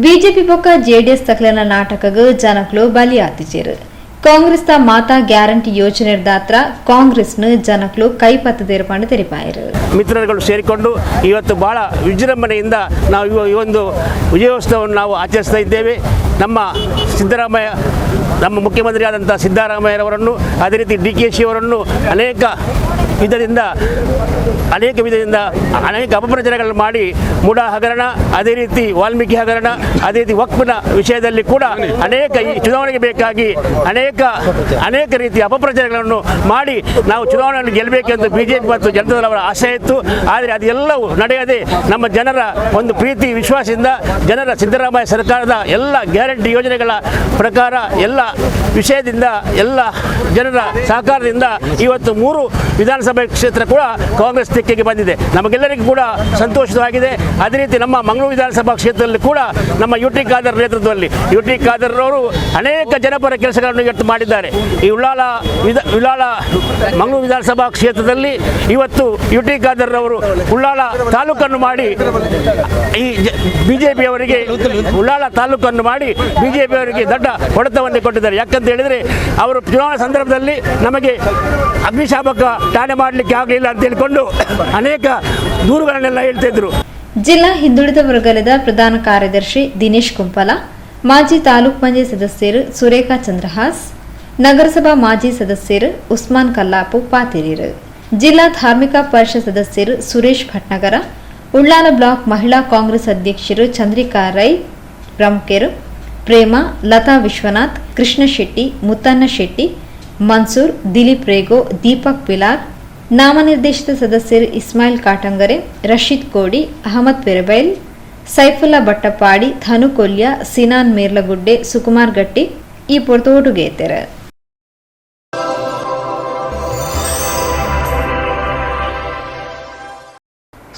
ಬಿಜೆಪಿ ಬೊಕ್ಕ ಜೆಡಿಎಸ್ ತಕ್ಲನ ನಾಟಕಗ್ ಜನಕ್ಲು ಬಲಿಯಾತಿಚೇರು. ಕಾಂಗ್ರೆಸ್ ತ ಮಾತಾ ಗ್ಯಾರಂಟಿ ಯೋಜನೆ ದಾತ್ರ ಕಾಂಗ್ರೆಸ್ನ ಜನಕ್ಲು ಕೈಪತ್ತದಿರಪಂಡು ತೆರಿಪಾಯರು. ಮಿತ್ರರುಗಳು ಸೇರಿಕೊಂಡು ಇವತ್ತು ಬಹಳ ವಿಜೃಂಭಣೆಯಿಂದ ನಾವು ಈ ಒಂದು ವಿಜಯೋತ್ಸವವನ್ನು ನಾವು ಆಚರಿಸ್ತಾ ಇದ್ದೇವೆ. ನಮ್ಮ ಸಿದ್ದರಾಮಯ್ಯ, ನಮ್ಮ ಮುಖ್ಯಮಂತ್ರಿಯಾದಂಥ ಸಿದ್ದರಾಮಯ್ಯರವರನ್ನು, ಅದೇ ರೀತಿ D K she ಅವರನ್ನು ಅನೇಕ ವಿಧದಿಂದ ಅನೇಕ ಅಪಪ್ರಚಾರಗಳನ್ನು ಮಾಡಿ ಮೂಡ ಹಗರಣ, ಅದೇ ರೀತಿ ವಾಲ್ಮೀಕಿ ಹಗರಣ, ಅದೇ ರೀತಿ ವಕ್ಫಿನ ವಿಷಯದಲ್ಲಿ ಕೂಡ ಅನೇಕ ಈ ಚುನಾವಣೆಗೆ ಬೇಕಾಗಿ ಅನೇಕ ರೀತಿಯ ಅಪಪ್ರಚಾರಗಳನ್ನು ಮಾಡಿ ನಾವು ಚುನಾವಣೆಯನ್ನು ಗೆಲ್ಲಬೇಕೆಂದು B J P ಮತ್ತು ಜನತಾದಳವರ ಆಸೆ ಇತ್ತು. ಆದರೆ ಅದೆಲ್ಲವೂ ನಡೆಯದೆ ನಮ್ಮ ಜನರ ಒಂದು ಪ್ರೀತಿ ವಿಶ್ವಾಸದಿಂದ ಜನರ ಸಿದ್ದರಾಮಯ್ಯ ಸರ್ಕಾರದ ಎಲ್ಲ ಗ್ಯಾರಂಟಿ ಯೋಜನೆಗಳ ಪ್ರಕಾರ ಎಲ್ಲ ವಿಷಯದಿಂದ ಎಲ್ಲ ಜನರ ಸಹಕಾರದಿಂದ ಇವತ್ತು 3 ವಿಧಾನಸಭೆ ಕ್ಷೇತ್ರ ಕೂಡ ಕಾಂಗ್ರೆಸ್ ತೆಕ್ಕೆಗೆ ಬಂದಿದೆ. ನಮಗೆಲ್ಲರಿಗೂ ಕೂಡ ಸಂತೋಷವಾಗಿದೆ. ಅದೇ ರೀತಿ ನಮ್ಮ ಮಂಗಳೂರು ವಿಧಾನಸಭಾ ಕ್ಷೇತ್ರದಲ್ಲಿ ಕೂಡ ನಮ್ಮ ಯು ಟಿ ಖಾದರ್ ನೇತೃತ್ವದಲ್ಲಿ ಯು ಟಿ ಖಾದರ್ ಅವರು ಅನೇಕ ಜನಪರ ಕೆಲಸಗಳನ್ನು ಇವತ್ತು ಮಾಡಿದ್ದಾರೆ. ಈ ಉಳ್ಳಾಲ ಮಂಗಳೂರು ವಿಧಾನಸಭಾ ಕ್ಷೇತ್ರದಲ್ಲಿ ಇವತ್ತು ಯು ಟಿ ಖಾದರ್ ಅವರು ಉಳ್ಳಾಲ ತಾಲೂಕನ್ನು ಮಾಡಿ ಈ ಬಿ ಜೆ ಪಿಯವರಿಗೆ ಉಳ್ಳಾಲ ತಾಲೂಕನ್ನು ಮಾಡಿ ಬಿ ಜೆ ಪಿಯವರಿಗೆ ದೊಡ್ಡ ಹೊಡೆತವನ್ನು ಕೊಟ್ಟಿದ್ದಾರೆ. ಯಾಕಂತ ಹೇಳಿದರೆ ಅವರು ಚುನಾವಣಾ ಸಂದರ್ಭದಲ್ಲಿ ನಮಗೆ ಅಗ್ನಿಶಾಮಕ ಠಾಣೆ ಮಾಡಲಿಕ್ಕೆ ಆಗಲಿಲ್ಲ ಅಂತ ಹೇಳಿಕೊಂಡು ಅನೇಕ ದೂರುಗಳನ್ನೆಲ್ಲ ಹೇಳ್ತಿದ್ರು. ಜಿಲ್ಲಾ ಹಿಂದುಳಿದ ವರ್ಗದ ಪ್ರಧಾನ ಕಾರ್ಯದರ್ಶಿ ದಿನೇಶ್ ಕುಂಪಲ, ಮಾಜಿ ತಾಲೂಕ್ ಪಂಚಾಯತ್ ಸದಸ್ಯರು ಸುರೇಖಾ ಚಂದ್ರಹಾಸ್, ನಗರಸಭಾ ಮಾಜಿ ಸದಸ್ಯರು ಉಸ್ಮಾನ್ ಕಲ್ಲಾಪು ಪಾತಿರೀರು, ಜಿಲ್ಲಾ ಧಾರ್ಮಿಕ ಪರಿಷತ್ ಸದಸ್ಯರು ಸುರೇಶ್ ಭಟ್ನಗರ, ಉಳ್ಳಾಲ ಬ್ಲಾಕ್ ಮಹಿಳಾ ಕಾಂಗ್ರೆಸ್ ಅಧ್ಯಕ್ಷರು ಚಂದ್ರಿಕಾ ರೈ ಪ್ರಮುಖರು, ಪ್ರೇಮ, ಲತಾ ವಿಶ್ವನಾಥ್, ಕೃಷ್ಣ ಶೆಟ್ಟಿ, ಮುತ್ತಣ್ಣ ಶೆಟ್ಟಿ, ಮನ್ಸೂರ್, ದಿಲೀಪ್ ರೇಗೋ, ದೀಪಕ್ ಪಿಲಾರ್, ನಾಮನಿರ್ದೇಶಿತ ಸದಸ್ಯರು ಇಸ್ಮಾಯಿಲ್ ಕಾಟಂಗರೆ, ರಶೀದ್ ಕೋಡಿ, ಅಹಮದ್ ಪೆರಬೈಲ್, ಸೈಫುಲ್ಲಾ ಬಟ್ಟಪಾಡಿ, ಧನು ಕೊಲ್ಯ, ಸಿನಾನ್ ಮೇರ್ಲಗುಡ್ಡೆ, ಸುಕುಮಾರ್ ಗಟ್ಟಿ ಈ ಪೊರ್ತು ಒಟುಗೇತೆರು.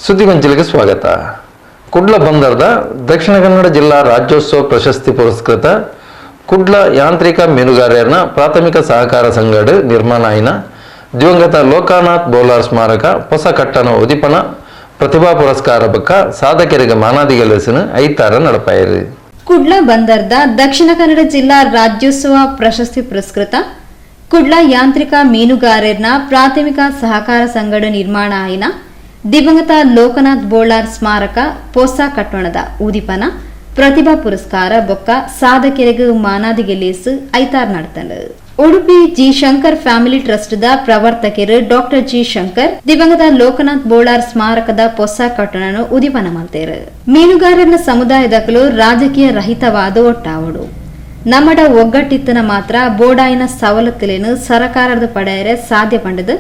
ಸುದ್ದಿಗೊಂಚಿಲಿಗೆ ಸ್ವಾಗತ. ಕುಡ್ಲ ಬಂದರದ ದಕ್ಷಿಣ ಕನ್ನಡ ಜಿಲ್ಲಾ ರಾಜ್ಯೋತ್ಸವ ಪ್ರಶಸ್ತಿ ಪುರಸ್ಕೃತ ಕುಡ್ಲ ಯಾಂತ್ರಿಕ ಮೀನುಗಾರರ ಪ್ರಾಥಮಿಕ ಸಹಕಾರ ಸಂಘಡ್ ನಿರ್ಮಾಣ ಆಯಿನ ದಿವಂಗತ ಲೋಕನಾಥ್ ಬೋಲಾರ್ ಸ್ಮಾರಕ ಹೊಸ ಕಟ್ಟಣ ಉದಿಪನ ಪ್ರತಿಭಾ ಪುರಸ್ಕಾರ ಬಕ್ಕ ಸಾಧಕರಿಗೆ ಮಾನಾದಿಗೆಲಸಿನ ಐತಾರ ನಡಪಾಯಿರಿ. ಕುಡ್ಲ ಬಂದರ್ದ ದಕ್ಷಿಣ ಕನ್ನಡ ಜಿಲ್ಲಾ ರಾಜ್ಯೋತ್ಸವ ಪ್ರಶಸ್ತಿ ಪುರಸ್ಕೃತ ಕುಡ್ಲ ಯಾಂತ್ರಿಕ ಮೀನುಗಾರರ ಪ್ರಾಥಮಿಕ ಸಹಕಾರ ಸಂಘಡ್ ನಿರ್ಮಾಣ ಆಯಿನ ದಿವಂಗತ ಲೋಕನಾಥ್ ಬೋಳಾರ್ ಸ್ಮಾರಕ ಪೋಸ ಕಟ್ಟಣದ ಉದಿಪನ ಪ್ರತಿಭಾ ಪುರಸ್ಕಾರ ಬೊಕ್ಕ ಸಾಧಕರಿಗೆ ಮಾನಾದಿಗೆ ಲೇಸ್ ಐತಾರ್ ನಡತಂಡು. Udupi G Shankar family trust the ಪ್ರವರ್ತಕರು doctor G Shankar ದಿವಂಗತ ಲೋಕನಾಥ್ ಬೋಳಾರ್ ಸ್ಮಾರಕದ ಪೊಸ ಕಟ್ಟಣನು ಉದಿಪನ ಮಲ್ತೇರು. ಮೀನುಗಾರರ ಸಮುದಾಯದಕಲು ರಾಜಕೀಯ ರಹಿತವಾದ ಒಟ್ಟಾವಡು ನಮ್ಮಡ ಒಗ್ಗಟ್ಟಿತ್ತನ ಮಾತ್ರ ಬೋಡಾಯಿನ ಸವಲತ್ತುಲೇನು ಸರಕಾರದ ಪಡೆಯರೆ ಸಾಧ್ಯ ಪಂಡದು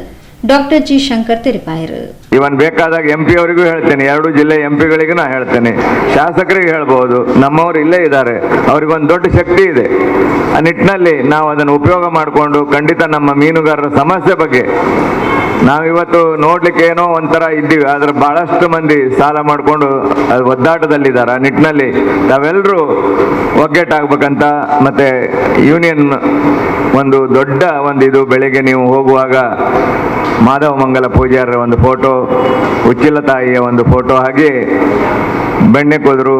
ಡಾಕ್ಟರ್ ಜಿ ಶಂಕರ್ ತೆರಿಪಾಯರು. ಇವನ್ ಬೇಕಾದಾಗ ಎಂ ಪಿ ಅವರಿಗೂ ಹೇಳ್ತೇನೆ, 2 ಜಿಲ್ಲೆ ಎಂ ಪಿಗಳಿಗೂ ನಾ ಹೇಳ್ತೇನೆ, ಶಾಸಕರಿಗೆ ಹೇಳ್ಬಹುದು, ನಮ್ಮವರು ಇಲ್ಲೇ ಇದ್ದಾರೆ, ಅವ್ರಿಗೊಂದು ದೊಡ್ಡ ಶಕ್ತಿ ಇದೆ. ಆ ನಿಟ್ಟಿನಲ್ಲಿ ನಾವು ಅದನ್ನು ಉಪಯೋಗ ಮಾಡಿಕೊಂಡು ಖಂಡಿತ ನಮ್ಮ ಮೀನುಗಾರರ ಸಮಸ್ಯೆ ಬಗ್ಗೆ ನಾವಿವತ್ತು ನೋಡ್ಲಿಕ್ಕೆ ಏನೋ ಒಂಥರ ಇದ್ದೀವಿ, ಆದ್ರೆ ಬಹಳಷ್ಟು ಮಂದಿ ಸಾಲ ಮಾಡಿಕೊಂಡು ಅದು ಒದ್ದಾಟದಲ್ಲಿದ್ದಾರೆ. ಆ ನಿಟ್ಟಿನಲ್ಲಿ ತಾವೆಲ್ಲರೂ ಒಗ್ಗಟ್ಟಾಗಬೇಕಂತ, ಮತ್ತೆ ಯೂನಿಯನ್ ಒಂದು ದೊಡ್ಡ ಒಂದು ಇದು, ಬೆಳಿಗ್ಗೆ ನೀವು ಹೋಗುವಾಗ ಮಾಧವ ಮಂಗಲ ಪೂಜಾರರ ಒಂದು ಫೋಟೋ, ಉಚ್ಚಿಲ ತಾಯಿಯ ಒಂದು ಫೋಟೋ, ಹಾಗೆ ಬೆಣ್ಣೆ ಕುದ್ರು,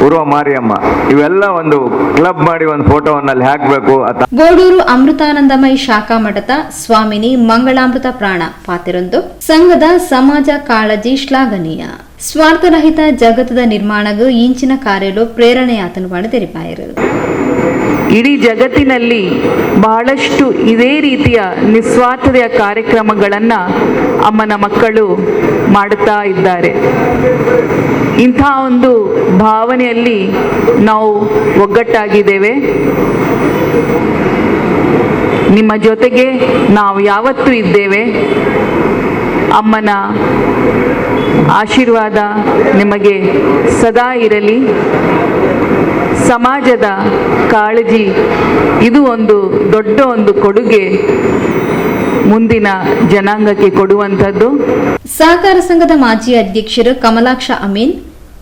ಉರುವ ಮಾರಿಯಮ್ಮ, ಇವೆಲ್ಲ ಒಂದು ಕ್ಲಬ್ ಮಾಡಿ ಒಂದು ಫೋಟೋವನ್ನು ಅಲ್ಲಿ ಹಾಕಬೇಕು. ಬೋಡೂರು ಅಮೃತಾನಂದಮಯಿ ಶಾಖಾ ಮಠದ ಸ್ವಾಮಿನಿ ಮಂಗಳಾಮೃತ ಪ್ರಾಣ ಪಾತಿರೊಂದು ಸಂಘದ ಸಮಾಜ ಕಾಳಜಿ ಶ್ಲಾಘನೀಯ, ಸ್ವಾರ್ಥರಹಿತ ಜಗತ್ತದ ನಿರ್ಮಾಣಗೂ ಇಂಚಿನ ಕಾರ್ಯಲು ಪ್ರೇರಣೆಯಾತನು ಮಾಡಿ ತೆರಿಪಾಯರು. ಇಡೀ ಜಗತ್ತಿನಲ್ಲಿ ಬಹಳಷ್ಟು ಇದೇ ರೀತಿಯ ನಿಸ್ವಾರ್ಥದ ಕಾರ್ಯಕ್ರಮಗಳನ್ನು ಅಮ್ಮನ ಮಕ್ಕಳು ಮಾಡುತ್ತಾ ಇದ್ದಾರೆ. ಇಂಥ ಒಂದು ಭಾವನೆಯಲ್ಲಿ ನಾವು ಒಗ್ಗಟ್ಟಾಗಿದ್ದೇವೆ. ನಿಮ್ಮ ಜೊತೆಗೆ ನಾವು ಯಾವತ್ತೂ ಇದ್ದೇವೆ. ಅಮ್ಮನ ಆಶೀರ್ವಾದ ನಿಮಗೆ ಸದಾ ಇರಲಿ. ಸಮಾಜದ ಕಾಳಜಿ ಇದು ಒಂದು ದೊಡ್ಡ ಒಂದು ಕೊಡುಗೆ ಮುಂದಿನ ಜನಾಂಗಕ್ಕೆ ಕೊಡುವಂಥದ್ದು. ಸಹಕಾರ ಸಂಘದ ಮಾಜಿ ಅಧ್ಯಕ್ಷರು ಕಮಲಾಕ್ಷ ಅಮೀನ್,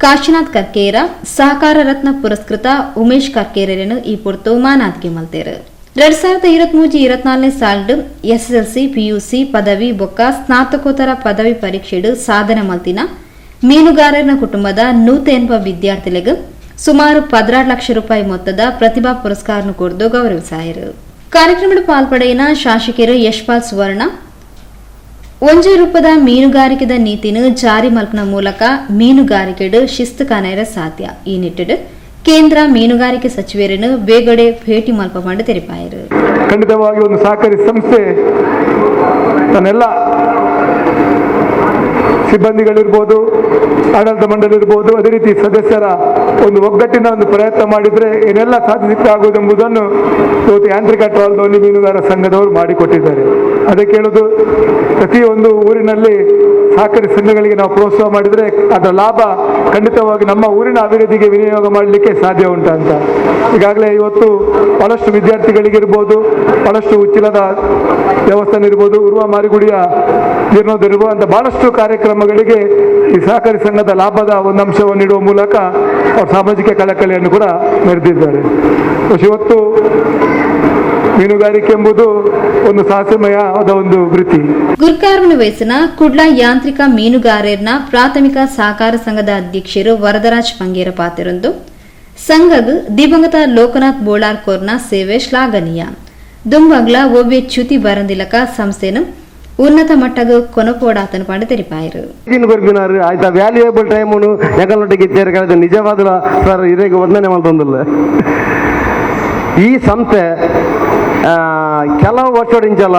ಕಾಶಿನಾಥ್ ಕರ್ಕೇರ, ಸಹಕಾರ ರತ್ನ ಪುರಸ್ಕೃತ ಉಮೇಶ್ ಕರ್ಕೇರನ್ನು ಈ ಪುರ್ತು ಮಾನಾದಿಗೆ ಮಲ್ತೇರು. 2023-24 ಸಾಲ್ಡ್ ಎಸ್ಎಸ್ಎಲ್ಸಿ, ಪಿಯುಸಿ ಪದವಿ ಬೊಕ್ಕ ಸ್ನಾತಕೋತ್ತರ ಪದವಿ ಪರೀಕ್ಷೆಡು ಸಾಧನೆ ಮಲ್ತಿನ ಮೀನುಗಾರರ ಕುಟುಂಬದ 180 ವಿದ್ಯಾರ್ಥಿಗಳಿಗೆ ಸುಮಾರು 16 ಲಕ್ಷ ರೂಪಾಯಿ ಮೊತ್ತದ ಪ್ರತಿಭಾ ಪುರಸ್ಕಾರ ಕೊರದು ಗೌರವಿಸಾಯರು. ಕಾರ್ಯಕ್ರಮದ ಪಾಲ್ಪಡೆಯಿನ ಶಾಸಕರು ಯಶ್ಪಾಲ್ ಸುವರ್ಣ ಒಂಜೆ ರೂಪದ ಮೀನುಗಾರಿಕೆದ ನೀತಿನ ಜಾರಿ ಮಲ್ಪನ ಮೂಲಕ ಮೀನುಗಾರಿಕೆಡು ಶಿಸ್ತು ಕಾಣೆರ ಸಾಧ್ಯ. ಈ ನಿಟ್ಟಿಡು ಕೇಂದ್ರ ಮೀನುಗಾರಿಕೆ ಸಚಿವರನ್ನು ಬೇಗಡೆ ಭೇಟಿ ಮಲ್ಪ ಮಾಡಿ ತೆರಿಪಾಯರು. ಖಂಡಿತವಾಗಿ ಒಂದು ಸಹಕಾರಿ ಸಂಸ್ಥೆ ತನ್ನೆಲ್ಲ ಸಿಬ್ಬಂದಿಗಳಿರ್ಬೋದು, ಆಡಳಿತ ಮಂಡಳಿ ಇರ್ಬೋದು, ಅದೇ ರೀತಿ ಸದಸ್ಯರ ಒಂದು ಒಗ್ಗಟ್ಟಿನ ಒಂದು ಪ್ರಯತ್ನ ಮಾಡಿದರೆ ಏನೆಲ್ಲ ಸಾಧಿಸಲಿಕ್ಕಾಗುವುದೆಂಬುದನ್ನು ಇವತ್ತು ಯಾಂತ್ರಿಕ ಟ್ರಾಲ್ ದೋಣಿ ಮೀನುಗಾರ ಸಂಘದವರು ಮಾಡಿಕೊಟ್ಟಿದ್ದಾರೆ. ಅದಕ್ಕೆ ಹೇಳೋದು, ಪ್ರತಿಯೊಂದು ಊರಿನಲ್ಲಿ ಸಹಕಾರಿ ಸಂಘಗಳಿಗೆ ನಾವು ಪ್ರೋತ್ಸಾಹ ಮಾಡಿದರೆ ಅದರ ಲಾಭ ಖಂಡಿತವಾಗಿ ನಮ್ಮ ಊರಿನ ಅಭಿವೃದ್ಧಿಗೆ ವಿನಿಯೋಗ ಮಾಡಲಿಕ್ಕೆ ಸಾಧ್ಯ ಉಂಟು ಅಂತ. ಈಗಾಗಲೇ ಇವತ್ತು ಭಾಳಷ್ಟು ವಿದ್ಯಾರ್ಥಿಗಳಿಗಿರ್ಬೋದು, ಭಾಳಷ್ಟು ಉಚ್ಚಿಲದ ದೇವಸ್ಥಾನ ಇರ್ಬೋದು, ಉರುವ ಮಾರಿಗುಡಿಯ ಜೀರ್ಣೋದ್ಧಾರ ಅಂತ ಭಾಳಷ್ಟು ಕಾರ್ಯಕ್ರಮಗಳಿಗೆ ಈ ಸಹಕಾರಿ ಸಂಘದ ಲಾಭದ ಒಂದು ಅಂಶವನ್ನು ನೀಡುವ ಮೂಲಕ ಅವರು ಸಾಮಾಜಿಕ ಕಳಕಳಿಯನ್ನು ಕೂಡ ಮೆರೆದಿದ್ದಾರೆ. ಇವತ್ತು ಮೀನುಗಾರಿಕೆ ಎಂಬುದು ಒಂದು ಸಾಹಸಮಯವಾದ ಒಂದು ವೃತ್ತಿ. ಗುರ್ಕಾರ್ಮಣ ವಯಸ್ಸಿನ ಕುಡ್ಲ ಯಾಂತ್ರಿಕ ಮೀನುಗಾರರ್ನ ಪ್ರಾಥಮಿಕ ಸಹಕಾರ ಸಂಘದ ಅಧ್ಯಕ್ಷರು ವರದರಾಜ್ ಪಂಗೇರ ಪಾತಿರೊಂದು ಸಂಘಗ್ ದಿವಂಗತ ಲೋಕನಾಥ್ ಬೋಳಾರ್ ಕೋರ್ನ ಸೇವೆ ಶ್ಲಾಘನೀಯ. ದುಂಬಗ್ಲ ಒವ್ವೆ ಚ್ಯುತಿ ಬರಂದಿಲಕ ಸಂಸ್ಥೆನು ಉನ್ನತ ಮಟ್ಟಗ ಕೊನಪೋಡಾತನ ಪಾಂಡ ತೆರಿಪಾಯರು. ಆಯ್ತಾ ವ್ಯಾಲ್ಯೂಯೇಬಲ್ ಟೈಮನ್ನು ಎಗಲೊಟ್ಟಿಗೆ ಇದ್ದೇರು ನಿಜವಾದ ಸರ್ ಇದೇಗ ವಂದನೆ ಮಾಡ್ತಂದಿಲ್ಲ. ಈ ಸಂಸ್ಥೆ ಕೆಲವು ವರ್ಷದಿಂಚಲ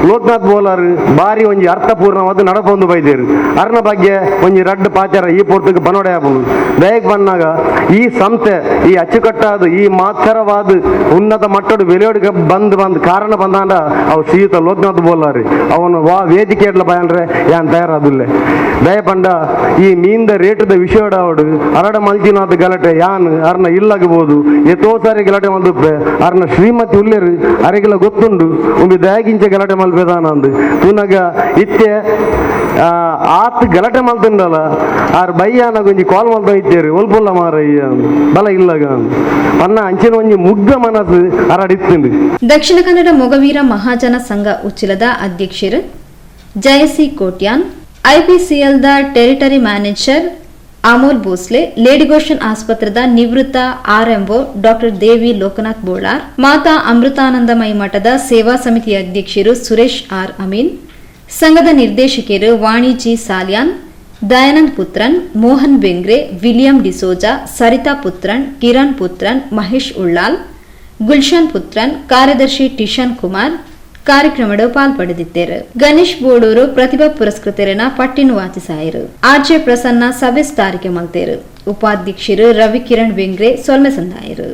ಲೋಕನಾಥ್ ಬೋಲಾರ್ ಬಾರಿ ಒಂಜಿ ಅರ್ಥಪೂರ್ಣವಾದ ನಡಪೊಂದು ಬೈದೇರು. ಅರ್ನ ಬಗ್ಗೆ ಒಂಜಿ ರಡ್ಡು ಪಾಚಾರ ಈ ಪೊರ್ತುಗೆ ಬನೋಡೆ ಆಪುಂಡು. ದಯಕ್ಕೆ ಬಂದಾಗ ಈ ಸಂಸ್ಥೆ ಈ ಅಚ್ಚುಕಟ್ಟಾದ ಈ ಮಾತ್ಸರವಾದ ಉನ್ನತ ಮಟ್ಟದ ಬೆಲೆಯೋಡಿಗೆ ಬಂದು ಬಂದು ಕಾರಣ ಬಂದಾಂಡ ಅವು ಶ್ರೀಯುತ ಲೋಕನಾಥ್ ಬೋಲಾರ್ ಅವನು ವಾ ವೇದಿಕೆ ಎಡ್ಲ ಬಯಂಡ್ರೆ ಯಾನ್ ತಯಾರಾದಿಲ್ಲ. ದಯಪಂಡ ಈ ಮೀನ್ದ ರೇಟದ ವಿಷಯಡ ಅವಡು ಅರಡ ಮಲ್ಜಿನಾಥ ಗಲಾಟೆ ಯಾನ್ ಅರ್ನ ಇಲ್ಲಾಗಬಹುದು ಎತ್ತೋ ಸಾರಿ ಗಲಾಟೆ ಮಲ್ದುಪ್ಪೆ ಅರ್ನ ಶ್ರೀಮತಿ ಉಲ್ಲೇರು ಅರೆಗೆಲ್ಲ ಗೊತ್ತುಂಡು ಉಂಬಿ ದಯಗಿಂಚ ಗಲಾಟೆ ಮಲ್ಪೆದಾನ ಅಂದು ತೂನಗ ಇತ್ತೆ ಆತ್ ಗಲಾಟೆ ಮಲ್ತುಂಡಲ್ಲ ಆರ್ ಬಯ್ಯಾನ ಒಂಜಿ ಕಾಲ್ ಮಲ್ತ ಇತ್ತೇರು ಒಲ್ಪುಲ್ಲ ಮಾರಯ್ಯ ಬಲ ಇಲ್ಲಗ ಪನ್ನ ಅಂಚಿನ ಒಂಜಿ ಮುಗ್ಧ ಮನಸ್ಸು ಅರಡಿತ್ತುಂಡು. ದಕ್ಷಿಣ ಕನ್ನಡ ಮೊಗವೀರ ಮಹಾಜನ ಸಂಘ ಉಚ್ಚಿಲದ ಅಧ್ಯಕ್ಷರು Jayasi Kotian, ಐಪಿಸಿಎಲ್ದ territory manager Amol Bhosle, Lady Goschen ಆಸ್ಪತ್ರೆದ ನಿವೃತ್ತ ಆರ್ಎಂಒ ಡಾಕ್ಟರ್ ದೇವಿ ಲೋಕನಾಥ್ ಬೋಳಾರ್, ಮಾತಾ ಅಮೃತಾನಂದಮಯಿ ಮಠದ ಸೇವಾ ಸಮಿತಿ ಅಧ್ಯಕ್ಷರು ಸುರೇಶ್ ಆರ್ ಅಮೀನ್, ಸಂಘದ ನಿರ್ದೇಶಕರು Vani G Salian, Dayanand Puthran, Mohan Bengre, William D'Souza, Saritha Puthran, Kiran Puthran, Mahesh Ullal, Gulshan Puthran, ಕಾರ್ಯದರ್ಶಿ ಟಿಶನ್ ಕುಮಾರ್ ಕಾರ್ಯಕ್ರಮದ ಪಾಲ್ಪಡೆದಿದ್ದರು. ಗಣೇಶ್ ಬೋಡೂರು ಪ್ರತಿಭಾ ಪುರಸ್ಕೃತರನ ಪಟ್ಟಿನ ವಾಚಿಸಾಯರು. ಆರ್ಜೆ ಪ್ರಸನ್ನ ಸಭೆ ತಾರಿಕೆ ಮಲ್ತೇರು. ಉಪಾಧ್ಯಕ್ಷರು ರವಿಕಿರಣ್ ಬೆಂಗ್ರೆ ಸೊಲ್ಮೆ ಸಂದಾಯರು.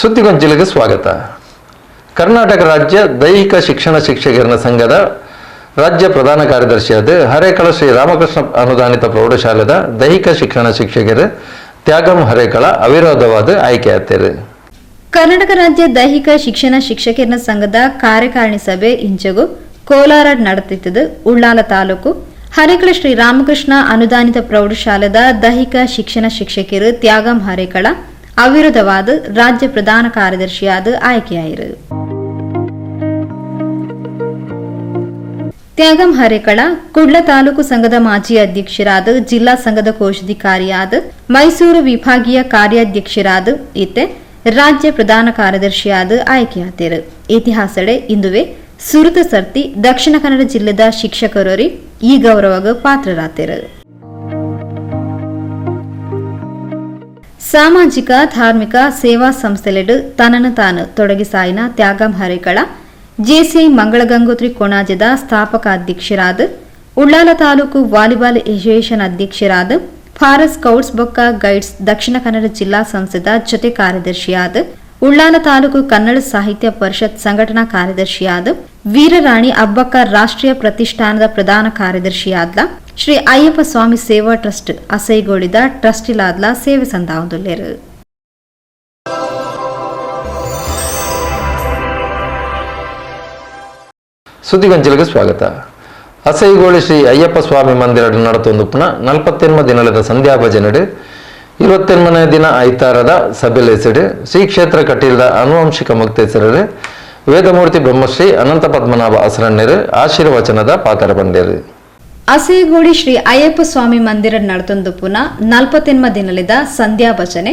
ಸುದ್ದಿಗೊಂಚಿಲಿಗೆ ಸ್ವಾಗತ. ಕರ್ನಾಟಕ ರಾಜ್ಯ ದೈಹಿಕ ಶಿಕ್ಷಣ ಶಿಕ್ಷಕರ ಸಂಘದ ರಾಜ್ಯ ಪ್ರಧಾನ ಕಾರ್ಯದರ್ಶಿಯಾದ ಹರೇಕಳ ಶ್ರೀ ರಾಮಕೃಷ್ಣ ಅನುದಾನಿತ ಪ್ರೌಢಶಾಲೆದ ದೈಹಿಕ ಶಿಕ್ಷಣ ಶಿಕ್ಷಕರು ತ್ಯಾಗಂ ಹರೇಕಳ ಅವಿರೋಧವಾದ ಆಯ್ಕೆಯಾಗ್ತಾರೆ. ಕರ್ನಾಟಕ ರಾಜ್ಯ ದೈಹಿಕ ಶಿಕ್ಷಣ ಶಿಕ್ಷಕರ ಸಂಘದ ಕಾರ್ಯಕಾರಿಣಿ ಸಭೆ ಇಂಚಗು ಕೋಲಾರ ನಡೆದಿದ್ದು ಉಳ್ಳಾಲ ತಾಲೂಕು ಹರೇಕಳ ಶ್ರೀ ರಾಮಕೃಷ್ಣ ಅನುದಾನಿತ ಪ್ರೌಢಶಾಲೆದ ದೈಹಿಕ ಶಿಕ್ಷಣ ಶಿಕ್ಷಕರು ತ್ಯಾಗಂ ಹರೇಕಳ ಅವಿರೋಧವಾದ ರಾಜ್ಯ ಪ್ರಧಾನ ಕಾರ್ಯದರ್ಶಿಯಾದ ಆಯ್ಕೆಯಾಯಿರು. ತ್ಯಾಗಂ ಹರೇಕಳ ಕುಡ್ಲ ತಾಲೂಕು ಸಂಘದ ಮಾಜಿ ಅಧ್ಯಕ್ಷರಾದ, ಜಿಲ್ಲಾ ಸಂಘದ ಕೋಶಾಧಿಕಾರಿಯಾದ, ಮೈಸೂರು ವಿಭಾಗೀಯ ಕಾರ್ಯಾಧ್ಯಕ್ಷರಾದ ಇತ್ತೆ ರಾಜ್ಯ ಪ್ರಧಾನ ಕಾರ್ಯದರ್ಶಿಯಾದ ಆಯ್ಕೆಯಾದರು. ಇತಿಹಾಸಡೆ ಇಂದುವೆ ಸುರುತ ಸರ್ತಿ ದಕ್ಷಿಣ ಕನ್ನಡ ಜಿಲ್ಲೆದ ಶಿಕ್ಷಕರೊರಿ ಈ ಗೌರವಕ್ಕೆ ಪಾತ್ರರಾದರು. ಸಾಮಾಜಿಕ ಧಾರ್ಮಿಕ ಸೇವಾ ಸಂಸ್ಥೆಲೆಡು ತನ್ನನ್ನು ತಾನು ತೊಡಗಿಸಾಯಿನ ತ್ಯಾಗಂ ಹರೇಕಳ ಜೆಸಿಐ ಮಂಗಳಗಂಗೋತ್ರಿ ಕೊಣಾಜದ ಸ್ಥಾಪಕ ಅಧ್ಯಕ್ಷರಾದ, ಉಳ್ಳಾಲ ತಾಲೂಕು ವಾಲಿಬಾಲ್ ಅಸೋಸಿಯೇಷನ್ ಅಧ್ಯಕ್ಷರಾದ, ಫಾರಸ್ ಸ್ಕೌಟ್ಸ್ ಬೊಕ್ಕ ಗೈಡ್ಸ್ ದಕ್ಷಿಣ ಕನ್ನಡ ಜಿಲ್ಲಾ ಸಂಸ್ಥೆದ ಜೊತೆ ಕಾರ್ಯದರ್ಶಿಯಾದ, ಉಳ್ಳಾಲ ತಾಲೂಕು ಕನ್ನಡ ಸಾಹಿತ್ಯ ಪರಿಷತ್ ಸಂಘಟನಾ ಕಾರ್ಯದರ್ಶಿಯಾದ, ವೀರರಾಣಿ ಅಬ್ಬಕ್ಕ ರಾಷ್ಟ್ರೀಯ ಪ್ರತಿಷ್ಠಾನದ ಪ್ರಧಾನ ಕಾರ್ಯದರ್ಶಿಯಾದ, ಶ್ರೀ ಅಯ್ಯಪ್ಪ ಸ್ವಾಮಿ ಸೇವಾ ಟ್ರಸ್ಟ್ ಅಸೈಗೋಳಿದ ಟ್ರಸ್ಟಿಲಾದ್ಲ ಸೇವೆ ಸಂದಾವೊಂದುಲ್ಲೆರು. ಸುದ್ದಿಗೊಂಚಲಿಗೆ ಸ್ವಾಗತ. ಅಸೈಗೋಳಿ ಶ್ರೀ ಅಯ್ಯಪ್ಪ ಸ್ವಾಮಿ ಮಂದಿರ ನಡೆತೊಂದು ಪುನಃ 48 ದಿನದ ಸಂಧ್ಯಾ ಭಜನೆಡು 28ನೇ ದಿನ ಐತಾರದ ಸಭೆಲೇಸಿಡು ಶ್ರೀ ಕ್ಷೇತ್ರ ಕಟೀಲ್ದ ಆನುವಂಶಿಕ ಮುಕ್ತೇಸರರು ವೇದಮೂರ್ತಿ ಬ್ರಹ್ಮಶ್ರೀ ಅನಂತ ಪದ್ಮನಾಭ ಅಸರಣ್ಯರು ಆಶೀರ್ವಚನದ ಪಾತ್ರ ಬಂದೇರು. ಅಸೈಗೋಳಿ ಶ್ರೀ ಅಯ್ಯಪ್ಪ ಸ್ವಾಮಿ ಮಂದಿರ ನಡೆತೊಂದು ಪುನಃ 48 ದಿನದ ಸಂಧ್ಯಾ ಭಜನೆ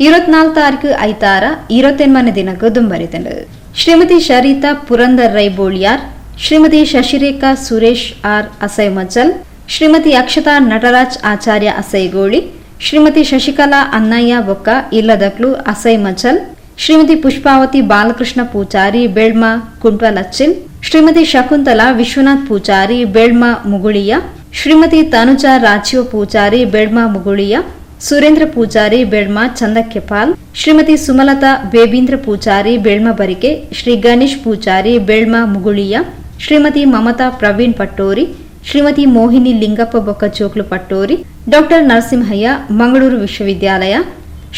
24 ತಾರೀಕು ಐತಾರ 28ನೇ ದಿನಕ್ಕೂ ದುಂಬರಿತನು. ಶ್ರೀಮತಿ ಶರೀತಾ ಪುರಂದರ್ ರೈ ಬೋಳಿಯಾರ್, ಶ್ರೀಮತಿ ಶಶಿರೇಖಾ ಸುರೇಶ್ ಆರ್ ಅಸೈಮಚಲ್, ಶ್ರೀಮತಿ ಅಕ್ಷತಾ ನಟರಾಜ್ ಆಚಾರ್ಯ ಅಸೈಗೋಳಿ, ಶ್ರೀಮತಿ ಶಶಿಕಲಾ ಅನ್ನಯ್ಯ ಬೊಕ್ಕ ಇಲ್ಲದಕ್ಲು ಅಸೈಮಚಲ್, ಶ್ರೀಮತಿ ಪುಷ್ಪಾವತಿ ಬಾಲಕೃಷ್ಣ ಪೂಜಾರಿ ಬೆಳ್ಮ ಕುಂಟ್ವಲಚ್ಚಿಲ್, ಶ್ರೀಮತಿ ಶಕುಂತಲಾ ವಿಶ್ವನಾಥ್ ಪೂಜಾರಿ ಬೆಳ್ಮ ಮುಗುಳಿಯ, ಶ್ರೀಮತಿ ತನುಜಾ ರಾಜೀವ ಪೂಜಾರಿ ಬೆಳ್ಮ ಮುಗುಳಿಯ, ಸುರೇಂದ್ರ ಪೂಜಾರಿ ಬೆಳ್ಮ ಚಂದಕ್ಕೆಪಾಲ್, ಶ್ರೀಮತಿ ಸುಮಲತಾ ಬೇಬೀಂದ್ರ ಪೂಜಾರಿ ಬೆಳ್ಮ ಬರಿಕೆ, ಶ್ರೀ ಗಣೇಶ್ ಪೂಜಾರಿ ಬೆಳ್ಮ ಮುಗುಳಿಯ, ಶ್ರೀಮತಿ ಮಮತಾ ಪ್ರವೀಣ್ ಪಟ್ಟೋರಿ, ಶ್ರೀಮತಿ ಮೋಹಿನಿ ಲಿಂಗಪ್ಪ ಬೊಕ್ಕ ಚೋಕ್ಲು ಪಟ್ಟೋರಿ, ಡಾಕ್ಟರ್ ನರಸಿಂಹಯ್ಯ ಮಂಗಳೂರು ವಿಶ್ವವಿದ್ಯಾಲಯ,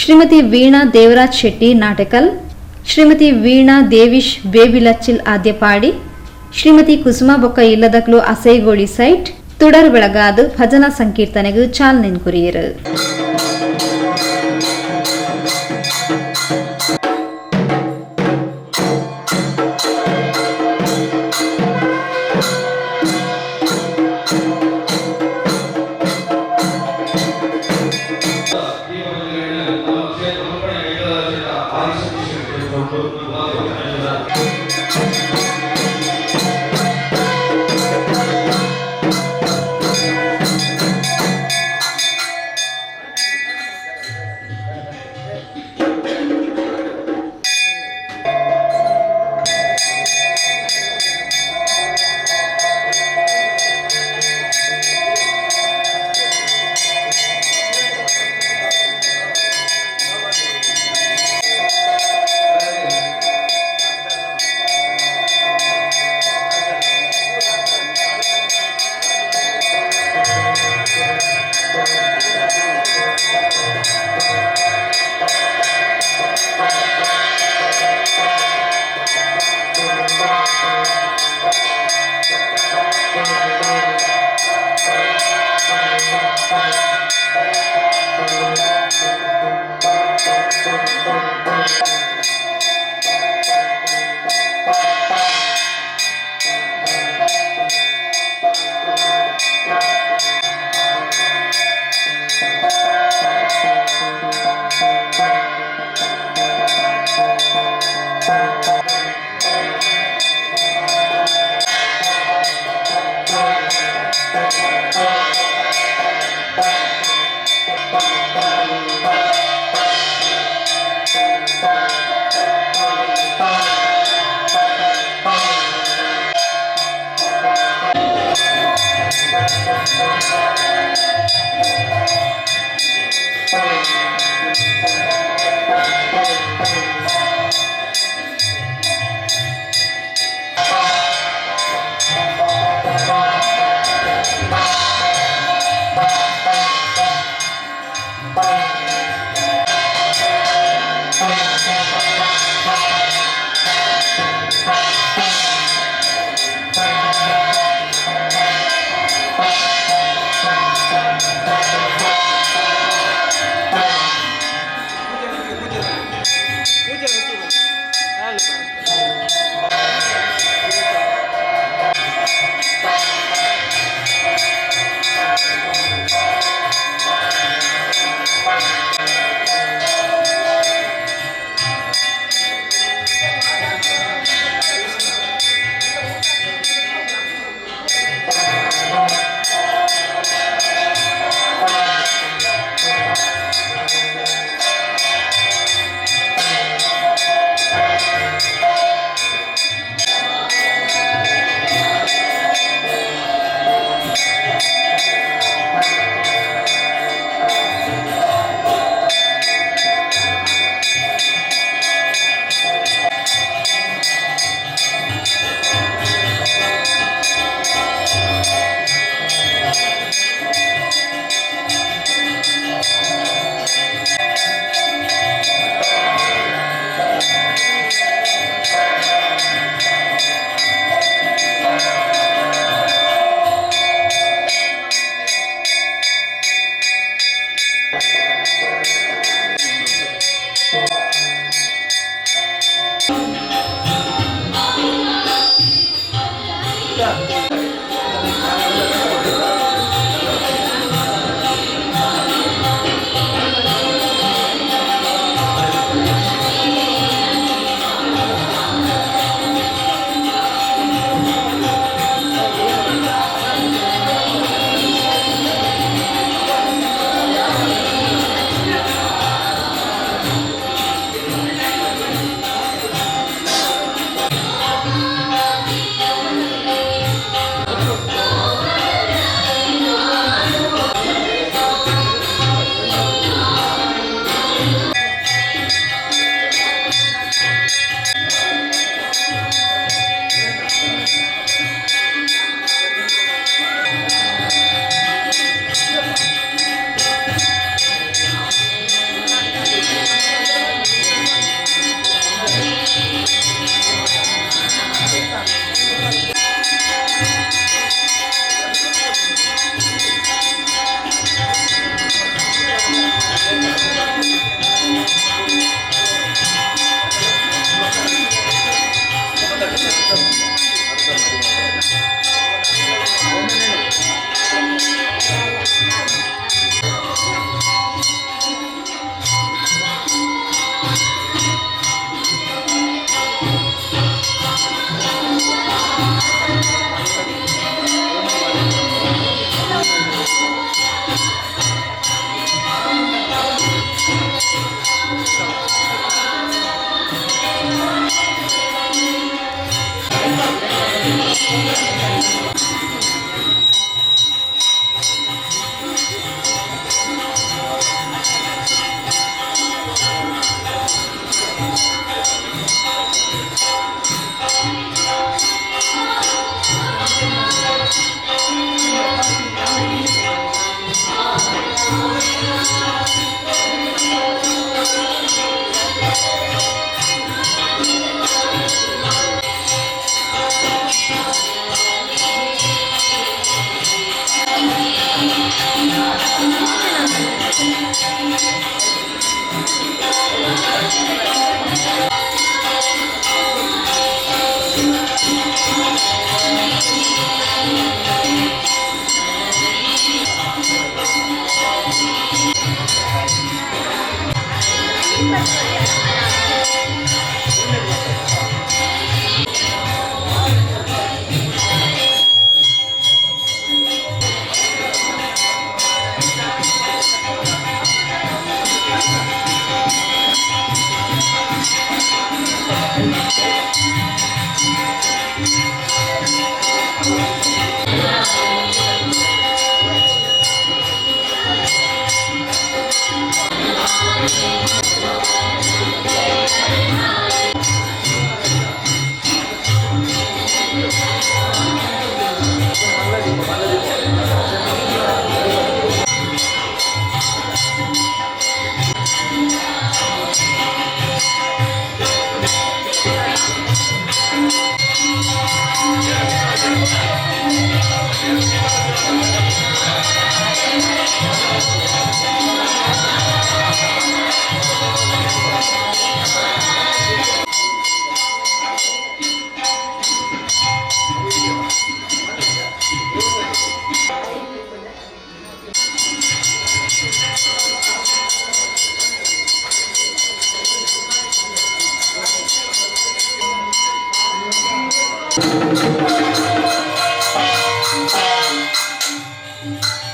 ಶ್ರೀಮತಿ ವೀಣಾ ದೇವರಾಜ್ ಶೆಟ್ಟಿ ನಾಟಕಲ್, ಶ್ರೀಮತಿ ವೀಣಾ ದೇವಿಶ್ ಬೇಬಿಲಚ್ಚಿಲ್ ಆದ್ಯಪಾಡಿ, ಶ್ರೀಮತಿ ಕುಸುಮಾ ಬೊಕ್ಕ ಇಲ್ಲದಕ್ಲು ಅಸೈಗೋಳಿ ಸೈಟ್ ತುಡರ್ ಬೆಳಗಾದು ಭಜನಾ ಸಂಕೀರ್ತನೆಗೂ ಚಾಲನೆ ಕುರಿಯರು. Thank you.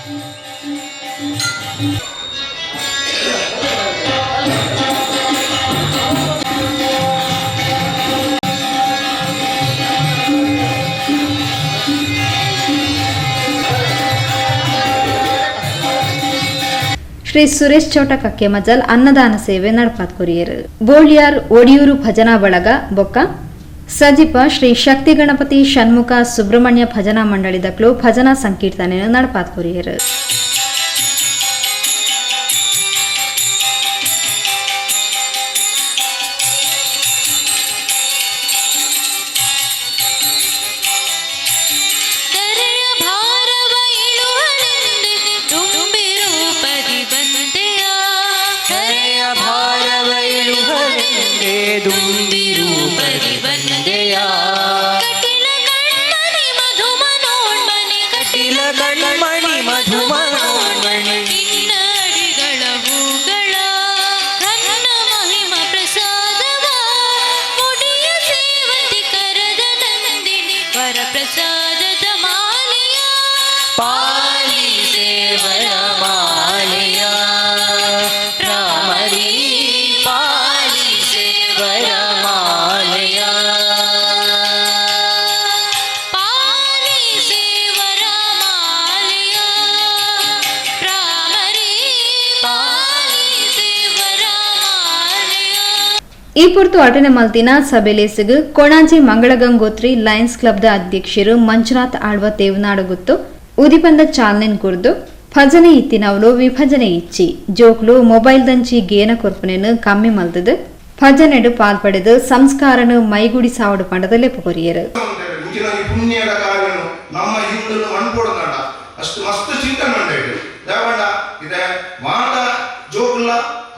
ಶ್ರೀ ಸುರೇಶ್ ಚೌಟ ಕಕ್ಕೆಮಜಲ್ ಅನ್ನದಾನ ಸೇವೆ ನಡಪಾತ್ ಕೊರಿಯರು. ಬೋಳಿಯಾರ್ ಒಡಿಯೂರು ಭಜನಾ ಬಳಗ ಬೊಕ್ಕ ಸಜಿಪ ಶ್ರೀ ಶಕ್ತಿ ಗಣಪತಿ ಷಣ್ಮುಖ ಸುಬ್ರಹ್ಮಣ್ಯ ಭಜನಾ ಮಂಡಳಿದಕ್ಲು ಭಜನಾ ಸಂಕೀರ್ತನೆ ನಡಪಾತ್ ಕೊರಿಯರು. ಈ ಪುರ್ತು ಅಟನೆ ಮಲ್ತಿನ ಸಭೆಲೇಸಿಗು ಕೊಣಾಜೆ ಮಂಗಳಗಂಗೋತ್ರಿ ಲಯನ್ಸ್ ಕ್ಲಬ್ದ ಅಧ್ಯಕ್ಷರು ಮಂಜುನಾಥ್ ಆಳ್ವ ತೇವನಾಡುಗುತ್ತು ಉದಿಪಂದ ಚಾಲನೆನ್ ಕುರ್ದು ಭಜನೆ ಇತ್ತಿನವಳು ವಿಭಜನೆ ಇಚ್ಚಿ ಜೋಕ್ಲು ಮೊಬೈಲ್ ದಂಚಿ ಗೇನ ಕೊರ್ಪುನೆನು ಕಮ್ಮಿ ಮಲ್ತದು ಭಜನೆಡು ಪಾಲ್ಪಡೆದು ಸಂಸ್ಕಾರನು ಮೈಗುಡಿ ಸಾವಡು ಪಂಡದ ಲೆಪ್ಪು ಕೊರಿಯರು.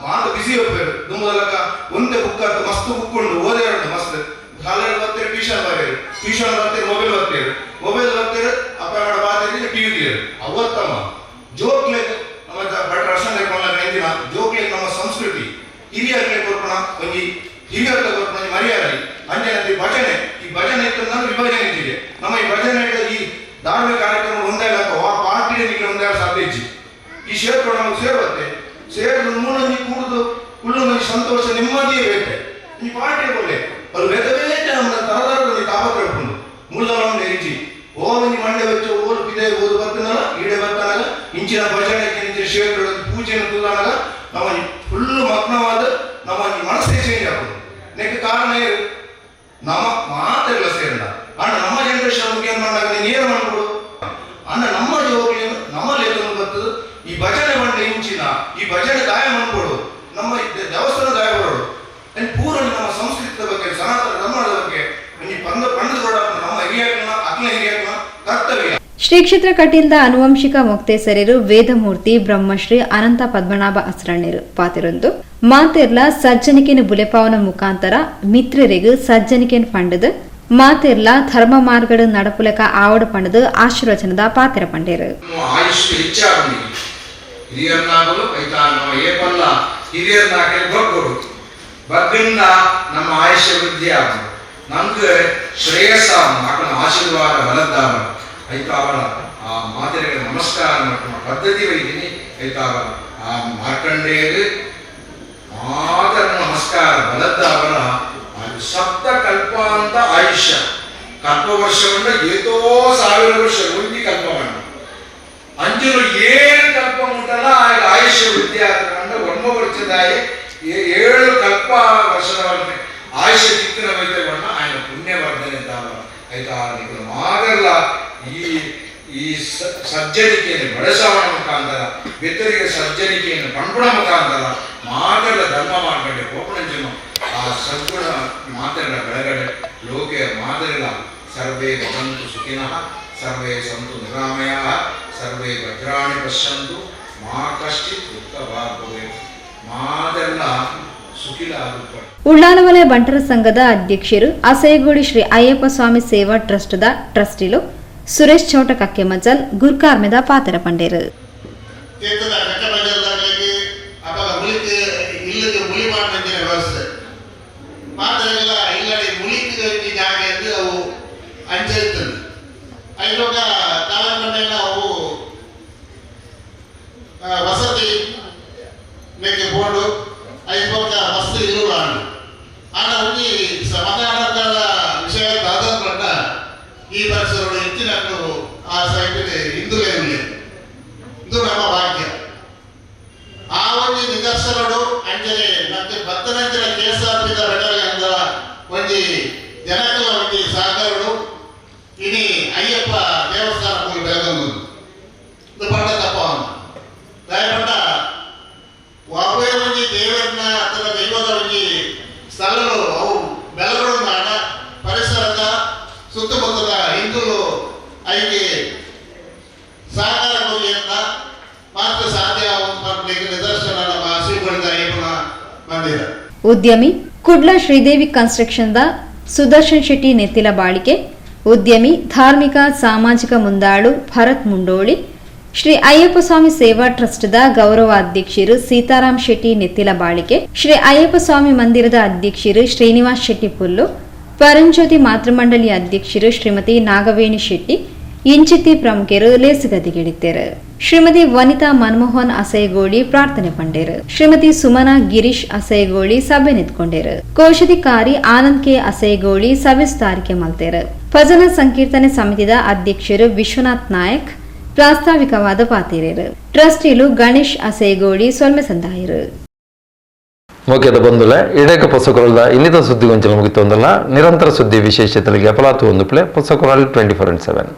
ಮಾತ ಬಿಸಿ ಹೋಗ್ಬೇಕು ದುಂಬದಲಕ ಒಂದೇ ಬುಕ್ ಆತು ಮಸ್ತ್ ಬುಕ್ ಉಂಡು ಓದೇರುಂಡು ಮಸ್ತ್ ಶಾಲೆಡ್ ಬರ್ತೀರಿ ಟ್ಯೂಷನ್ ಬರ್ತೀರಿ ಟ್ಯೂಷನ್ ಬರ್ತೀರಿ ಮೊಬೈಲ್ ಬರ್ತೀರಿ ಮೊಬೈಲ್ ಬರ್ತೀರಿ ಅಪ್ಪ ಮಾಡ ಬಾತೀರಿ ಟಿವಿ ತೀರಿ ಅವತ್ತಮ್ಮ ಜೋಕ್ಲೆಗ್ ನಮ್ಮ ಭಟ್ರ ರಕ್ಷಣೆ ಎಂದಿನ ಜೋಕ್ಲೆಗ್ ನಮ್ಮ ಸಂಸ್ಕೃತಿ ಹಿರಿಯರ್ಲೆ ಕೊರ್ಪಣ ಒಂಜಿ ಹಿರಿಯರ್ಲೆ ಕೊರ್ಪಣ ಒಂಜಿ ಮರ್ಯಾದೆ ಅಂಜನತಿ ಭಜನೆ ಈ ಭಜನೆ ಇತ್ತು ನಾನು ವಿಭಜನೆ ಇದ್ದೀವಿ ನಮ್ಮ ಈ ಭಜನೆ ಈ ಧಾರ್ಮಿಕ ಕಾರ್ಯಕ್ರಮ ಒಂದೇ ಆ ಪಾರ್ಟಿ ಒಂದೇ ಸಾಧ್ಯ ಇಜ್ಜಿ ಈ ಕ್ಷೇತ್ರ ನಮಗೆ ಸೇರುತ್ತೆ ಸೇರಿದ ಮೂಲಂಜಿ ಕೂಡುದು ಕುಳ್ಳು ಸಂತೋಷ ನೆಮ್ಮದಿಯೇ ಬೇತೆ ಈ ಪಾರ್ಟಿ ಕೊಲ್ಲೆ ಅದು ಬೇತೆ ಬೇತೆ ನಮ್ಮ ತರತರದಲ್ಲಿ ತಾಪತ್ರ ಉಂಟು ಮುಲ್ಲವನ್ನು ಎರಿಚಿ ಓವಂಜಿ ಮಂಡೆ വെച്ച് ಓರು ಪಿದೆ ಓದು ಬರ್ತನಲ್ಲ ಈಡೆ ಬರ್ತಾನಲ್ಲ ಇಂಚಿನ ಭಜನೆ ಇಂಚಿನ ಕ್ಷೇತ್ರ ಪೂಜೆಯನ್ನು ತೂದಾನಗ ನಮ್ಮ ಫುಲ್ಲು ಮಗ್ನವಾದ ನಮ್ಮ ಮನಸ್ಸೇ ಚೇಂಜ್ ಆಗೋದು ನೆಕ್ ಕಾರಣ ಏನು ನಮ್ಮ ಮಾತೆಲ್ಲ ಸೇರಲ್ಲ ಅಣ್ಣ ನಮ್ಮ ಜನರೇಷನ್ ಏನು ಮಾಡಾಗ ನೀನು ಏನು ಮಾಡ್ಕೊಡು ಅಣ್ಣ ನಮ್ಮ ಜೋಗಿಯನ್ನು ನಮ್ಮ ಲೇಖನ ಬರ್ತದೆ ಈ ಭಜನೆ ಮಂಡೆ ಇಂಚಿನ ಈ ಭಜನೆ ದಾಯ ಮಾಡ್ಕೊಡು ನಮ್ಮ ದೇವಸ್ಥಾನ ದಾಯ ಕೊಡೋಡು ಪೂರ ನಮ್ಮ ಸಂಸ್ಕೃತಿಯ ಬಗ್ಗೆ ಸನಾತನ ಧರ್ಮದ ಬಗ್ಗೆ ನಮ್ಮ ಹಿರಿಯರನ್ನ ಅಗ್ನ ಹಿರಿಯರನ್ನ ಕರ್ತವ್ಯ. ಶ್ರೀ ಕ್ಷೇತ್ರ ಕಟೀಲ್ದ ಅನುವಂಶಿಕ ಮೊಕ್ತೇಸರರು ವೇದಮೂರ್ತಿ ಬ್ರಹ್ಮಶ್ರೀ ಅನಂತ ಪದ್ಮನಾಭ ಅಸ್ರಣ್ಯರು ಪಾತಿರೊಂದು ಮಾತೆರ್ಲ ಸಜ್ಜನಿಕೆನ ಬುಲೆಪಾವನ ಮುಖಾಂತರ ಮಿತ್ರರಿಗೂ ಸಜ್ಜನಿಕೆನ್ ಪಂಡದು ಮಾತೆರ್ಲ ಧರ್ಮ ಮಾರ್ಗಡ ನಡಪುಲಕ ಆವಡ ಪಂಡದು ಆಶೀರ್ವಚನದ ಪಾತಿರ ಪಂಡೇರು. ಆಯುಷ್ಯ ಹೆಚ್ಚಾಗಿ ಹಿರಿಯರ್ನಾಗಲು ನಮ್ಮ ಏಪಲ್ಲ ಹಿರಿಯರ್ನಾಗಲು ಬಗ್ಗರು ಬಗ್ಗಿಂದ ನಮ್ಮ ಆಯುಷ್ಯ ವೃದ್ಧಿ ಆಗುದು ನಮ್ಗೆ ಶ್ರೇಯಸ್ಸ ಮಕ್ಕಳ ಆಶೀರ್ವಾದ ಬಲದ್ದಾವ ಐತಾವಳ ಆ ಮಾತೆಗೆ ನಮಸ್ಕಾರ ನಮ್ಮ ಪದ್ಧತಿ ವೈದಿನಿ ಐತಾವಳ ಆ ಮಾರ್ಕಂಡೇಯರು ಮಾತರ ನಮಸ್ಕಾರ ಬಲದ್ದಾವರ ಅದು ಸಪ್ತ ಕಲ್ಪಾಂತ ಆಯುಷ್ಯ ಕಲ್ಪ ವರ್ಷವನ್ನ ಏತೋ ಸಾವಿರ ವರ್ಷ ಒಂದಿ ಕಲ್ಪವನ್ನು ಅಂಜಲು ಏಳು ಕಲ್ಪ ಉಂಟಲ್ಲ ಆಗ ಆಯುಷ್ಯ ವೃದ್ಧಿ ಆದ ಒಮ್ಮ ವರ್ಷದಾಯಿ ಏಳು ಕಲ್ಪ ವರ್ಷದವರೆಗೆ ಆಯುಷ್ಯ ಚಿಕ್ಕನ ವೈದ್ಯವನ್ನ ఆయన ಪುಣ್ಯವರ್ಧನೆ ತಾವ ಆಯ್ತಾ ಮಾದಲ್ಲ ಈ ಈ ಸಜ್ಜನಿಕೆಯನ್ನು ಬಳಸವಣ ಮುಖಾಂತರ ಬೆತ್ತರಿಗೆ ಸಜ್ಜನಿಕೆಯನ್ನು ಪಂಪುಣ ಮುಖಾಂತರ ಮಾತೆಲ್ಲ ಧರ್ಮ ಮಾಡ್ಕೊಂಡೆ ಗೋಪಣಂಜನು ಆ ಸದ್ಗುಣ ಮಾತೆಲ್ಲ ಬೆಳಗಡೆ ಲೋಕೆ ಮಾತೆಲ್ಲ ಸರ್ವೇ ಭವಂತು ಸುಖಿನಃ ಸರ್ವೇ ಸಂತು ನಿರಾಮಯಾಃ ಸರ್ವೇ ಭದ್ರಾಣಿ ಪಶ್ಯಂತು ಮಾ ಕಶ್ಚಿತ್ ದುಃಖ ಭಾಗ್ ಭವೇತ್ ಮಾತೆಲ್ಲ ಸುಖಿಲ ಆಗುತ್ತಾರೆ. ಉಳ್ಳಾಲವಲಯ ಬಂಟರ ಸಂಘದ ಅಧ್ಯಕ್ಷರು ಅಸೈಗೋಡಿ ಶ್ರೀ ಅಯ್ಯಪ್ಪ ಸ್ವಾಮಿ ಸೇವಾ ಟ್ರಸ್ಟ್ದ ಟ್ರಸ್ಟಿಲು ಸುರೇಶ್ ಚೌಟ ಕಕ್ಕೆಮಜಲ್ ಗುರ್ಕಾರ್ಮೆದ ಪಾತ್ರ ಪಂಡೇರು. ವಸತಿ ನೆಕ್ಕೆ ಬೋರ್ಡು ಐಪೊಕ್ಕ ಮಸ್ತ್ ಇಲ್ಲುಲಾಂಡ್. ಆಂಡ ಒಂಜಿ ಸಮಾಧಾನದ ವಿಷಯ ದಾದ ಪಂಡ ಈ ಪರಿಸರಡು ಹೆಚ್ಚಿನಕ್ಲು ಆ ಸೈಟ್ ಹಿಂದುಲೇ ಉಲ್ಲೆರ್. ಇದು ನಮ್ಮ ಭಾಗ್ಯ. ಆ ಒಂಜಿ ನಿದರ್ಶನಡು ಅಂಚನೆ ಮತ್ತೆ ಬತ್ತನಂಚಿನ ಕೆಎಸ್ಆರ್ಪಿ ದ ಬೆಟಲಿಯನ್ದ ಒಂಜಿ ಜನಕಲ ಒಂಜಿ ಸಹಕಾರಡು ಇನಿ ಅಯ್ಯಪ್ಪ ದೇವಸ್ಥಾನ ಮೂಲ ಬೆಳಗೊಂದು ಇದು ಪಂಡ ತಪ್ಪವನ್ನ ದಯಪಂಡ ವಾಪೇ ಒಂಜಿ ದೇವರನ್ನ ಅಥವಾ ದೈವದ ಒಂಜಿ ಸ್ಥಳಗಳು ಅವು ಬೆಳಗಳು ನಾಡ ಪರಿಸರದ ಸುತ್ತಮುತ್ತದ ಹಿಂದೂಲು ಐಗೆ ಸಹಕಾರ ಕೊಡಿ ಅಂತ ಮಾತ್ರ ಸಾಧ್ಯ ಪನ್ಪಿನ ನಿದರ್ಶನ ನಮ್ಮ ಶ್ರೀಗಳಿಂದ ಅಯ್ಯಪ್ಪನ ಮಂದಿರ. ಉದ್ಯಮಿ ಕುಡ್ಲ ಶ್ರೀದೇವಿ ಕನ್ಸ್ಟ್ರಕ್ಷನ್ದ ಸುದರ್ಶನ್ ಶೆಟ್ಟಿ ನೆತ್ತಿಲ ಬಾಳಿಕೆ, ಉದ್ಯಮಿ ಧಾರ್ಮಿಕ ಸಾಮಾಜಿಕ ಮುಂದಾಳು ಭರತ್ ಮುಂಡೋಳಿ, ಶ್ರೀ ಅಯ್ಯಪ್ಪ ಸ್ವಾಮಿ ಸೇವಾ ಟ್ರಸ್ಟ್ದ ಗೌರವ ಅಧ್ಯಕ್ಷರು ಸೀತಾರಾಮ್ ಶೆಟ್ಟಿ ನೆತ್ತಿಲ ಬಾಳಿಕೆ, ಶ್ರೀ ಅಯ್ಯಪ್ಪ ಸ್ವಾಮಿ ಮಂದಿರದ ಅಧ್ಯಕ್ಷರು ಶ್ರೀನಿವಾಸ್ ಶೆಟ್ಟಿ ಪುಲ್ಲು, ಪರಂಜ್ಯೋತಿ ಮಾತೃಮಂಡಳಿ ಅಧ್ಯಕ್ಷರು ಶ್ರೀಮತಿ ನಾಗವೇಣಿ ಶೆಟ್ಟಿ ಇಂಚಿತ್ತಿ ಪ್ರಮುಖರು ಲೇಸುಗದಿಗಿಡಿತ್ತೇರು. ಶ್ರೀಮತಿ ವನಿತಾ ಮನಮೋಹನ್ ಅಸೈಗೋಳಿ ಪ್ರಾರ್ಥನೆ ಪಂಡೇರು. ಶ್ರೀಮತಿ ಸುಮನಾ ಗಿರೀಶ್ ಅಸೈಗೋಳಿ ಸಭೆ ನಿಂತ್ಕೊಂಡೇರು. ಕೋಶಾಧಿಕಾರಿ ಆನಂದ್ ಕೆ ಅಸೈಗೋಳಿ ಸಭೆ ಸುಧಾರಿಕೆ ಮಲ್ತೇರು. ಭಜನಾ ಸಂಕೀರ್ತನೆ ಸಮಿತಿದ ಅಧ್ಯಕ್ಷರು ವಿಶ್ವನಾಥ್ ನಾಯಕ್ ಪ್ರಾಸ್ತಾವಿಕವಾದ ಪಾತಿರೇರು. ಟ್ರಸ್ಟಿಲು ಗಣೇಶ್ ಅಸೈಗೋಳಿ ಸೊಲ್ಮೆ ಸಂದಾಯರು. ಮುಖ್ಯದ ಬಂಧುಲೆ, ಇಡೇಕ ಪೊಸಕೊರಲ್ದ ಇನ್ನಿತ ಸುದ್ದಿ ಗೊಂಚಲು ಮುಗಿತೊಂದಲ್ಲ. ನಿರಂತರ ಸುದ್ದಿ ವಿಶೇಷತೆಗಳಿಗೆ ಅಪಲಾತು ಒಂದು ಪ್ಲೇ ಪೊಸಕೊರಲ್ 24x7.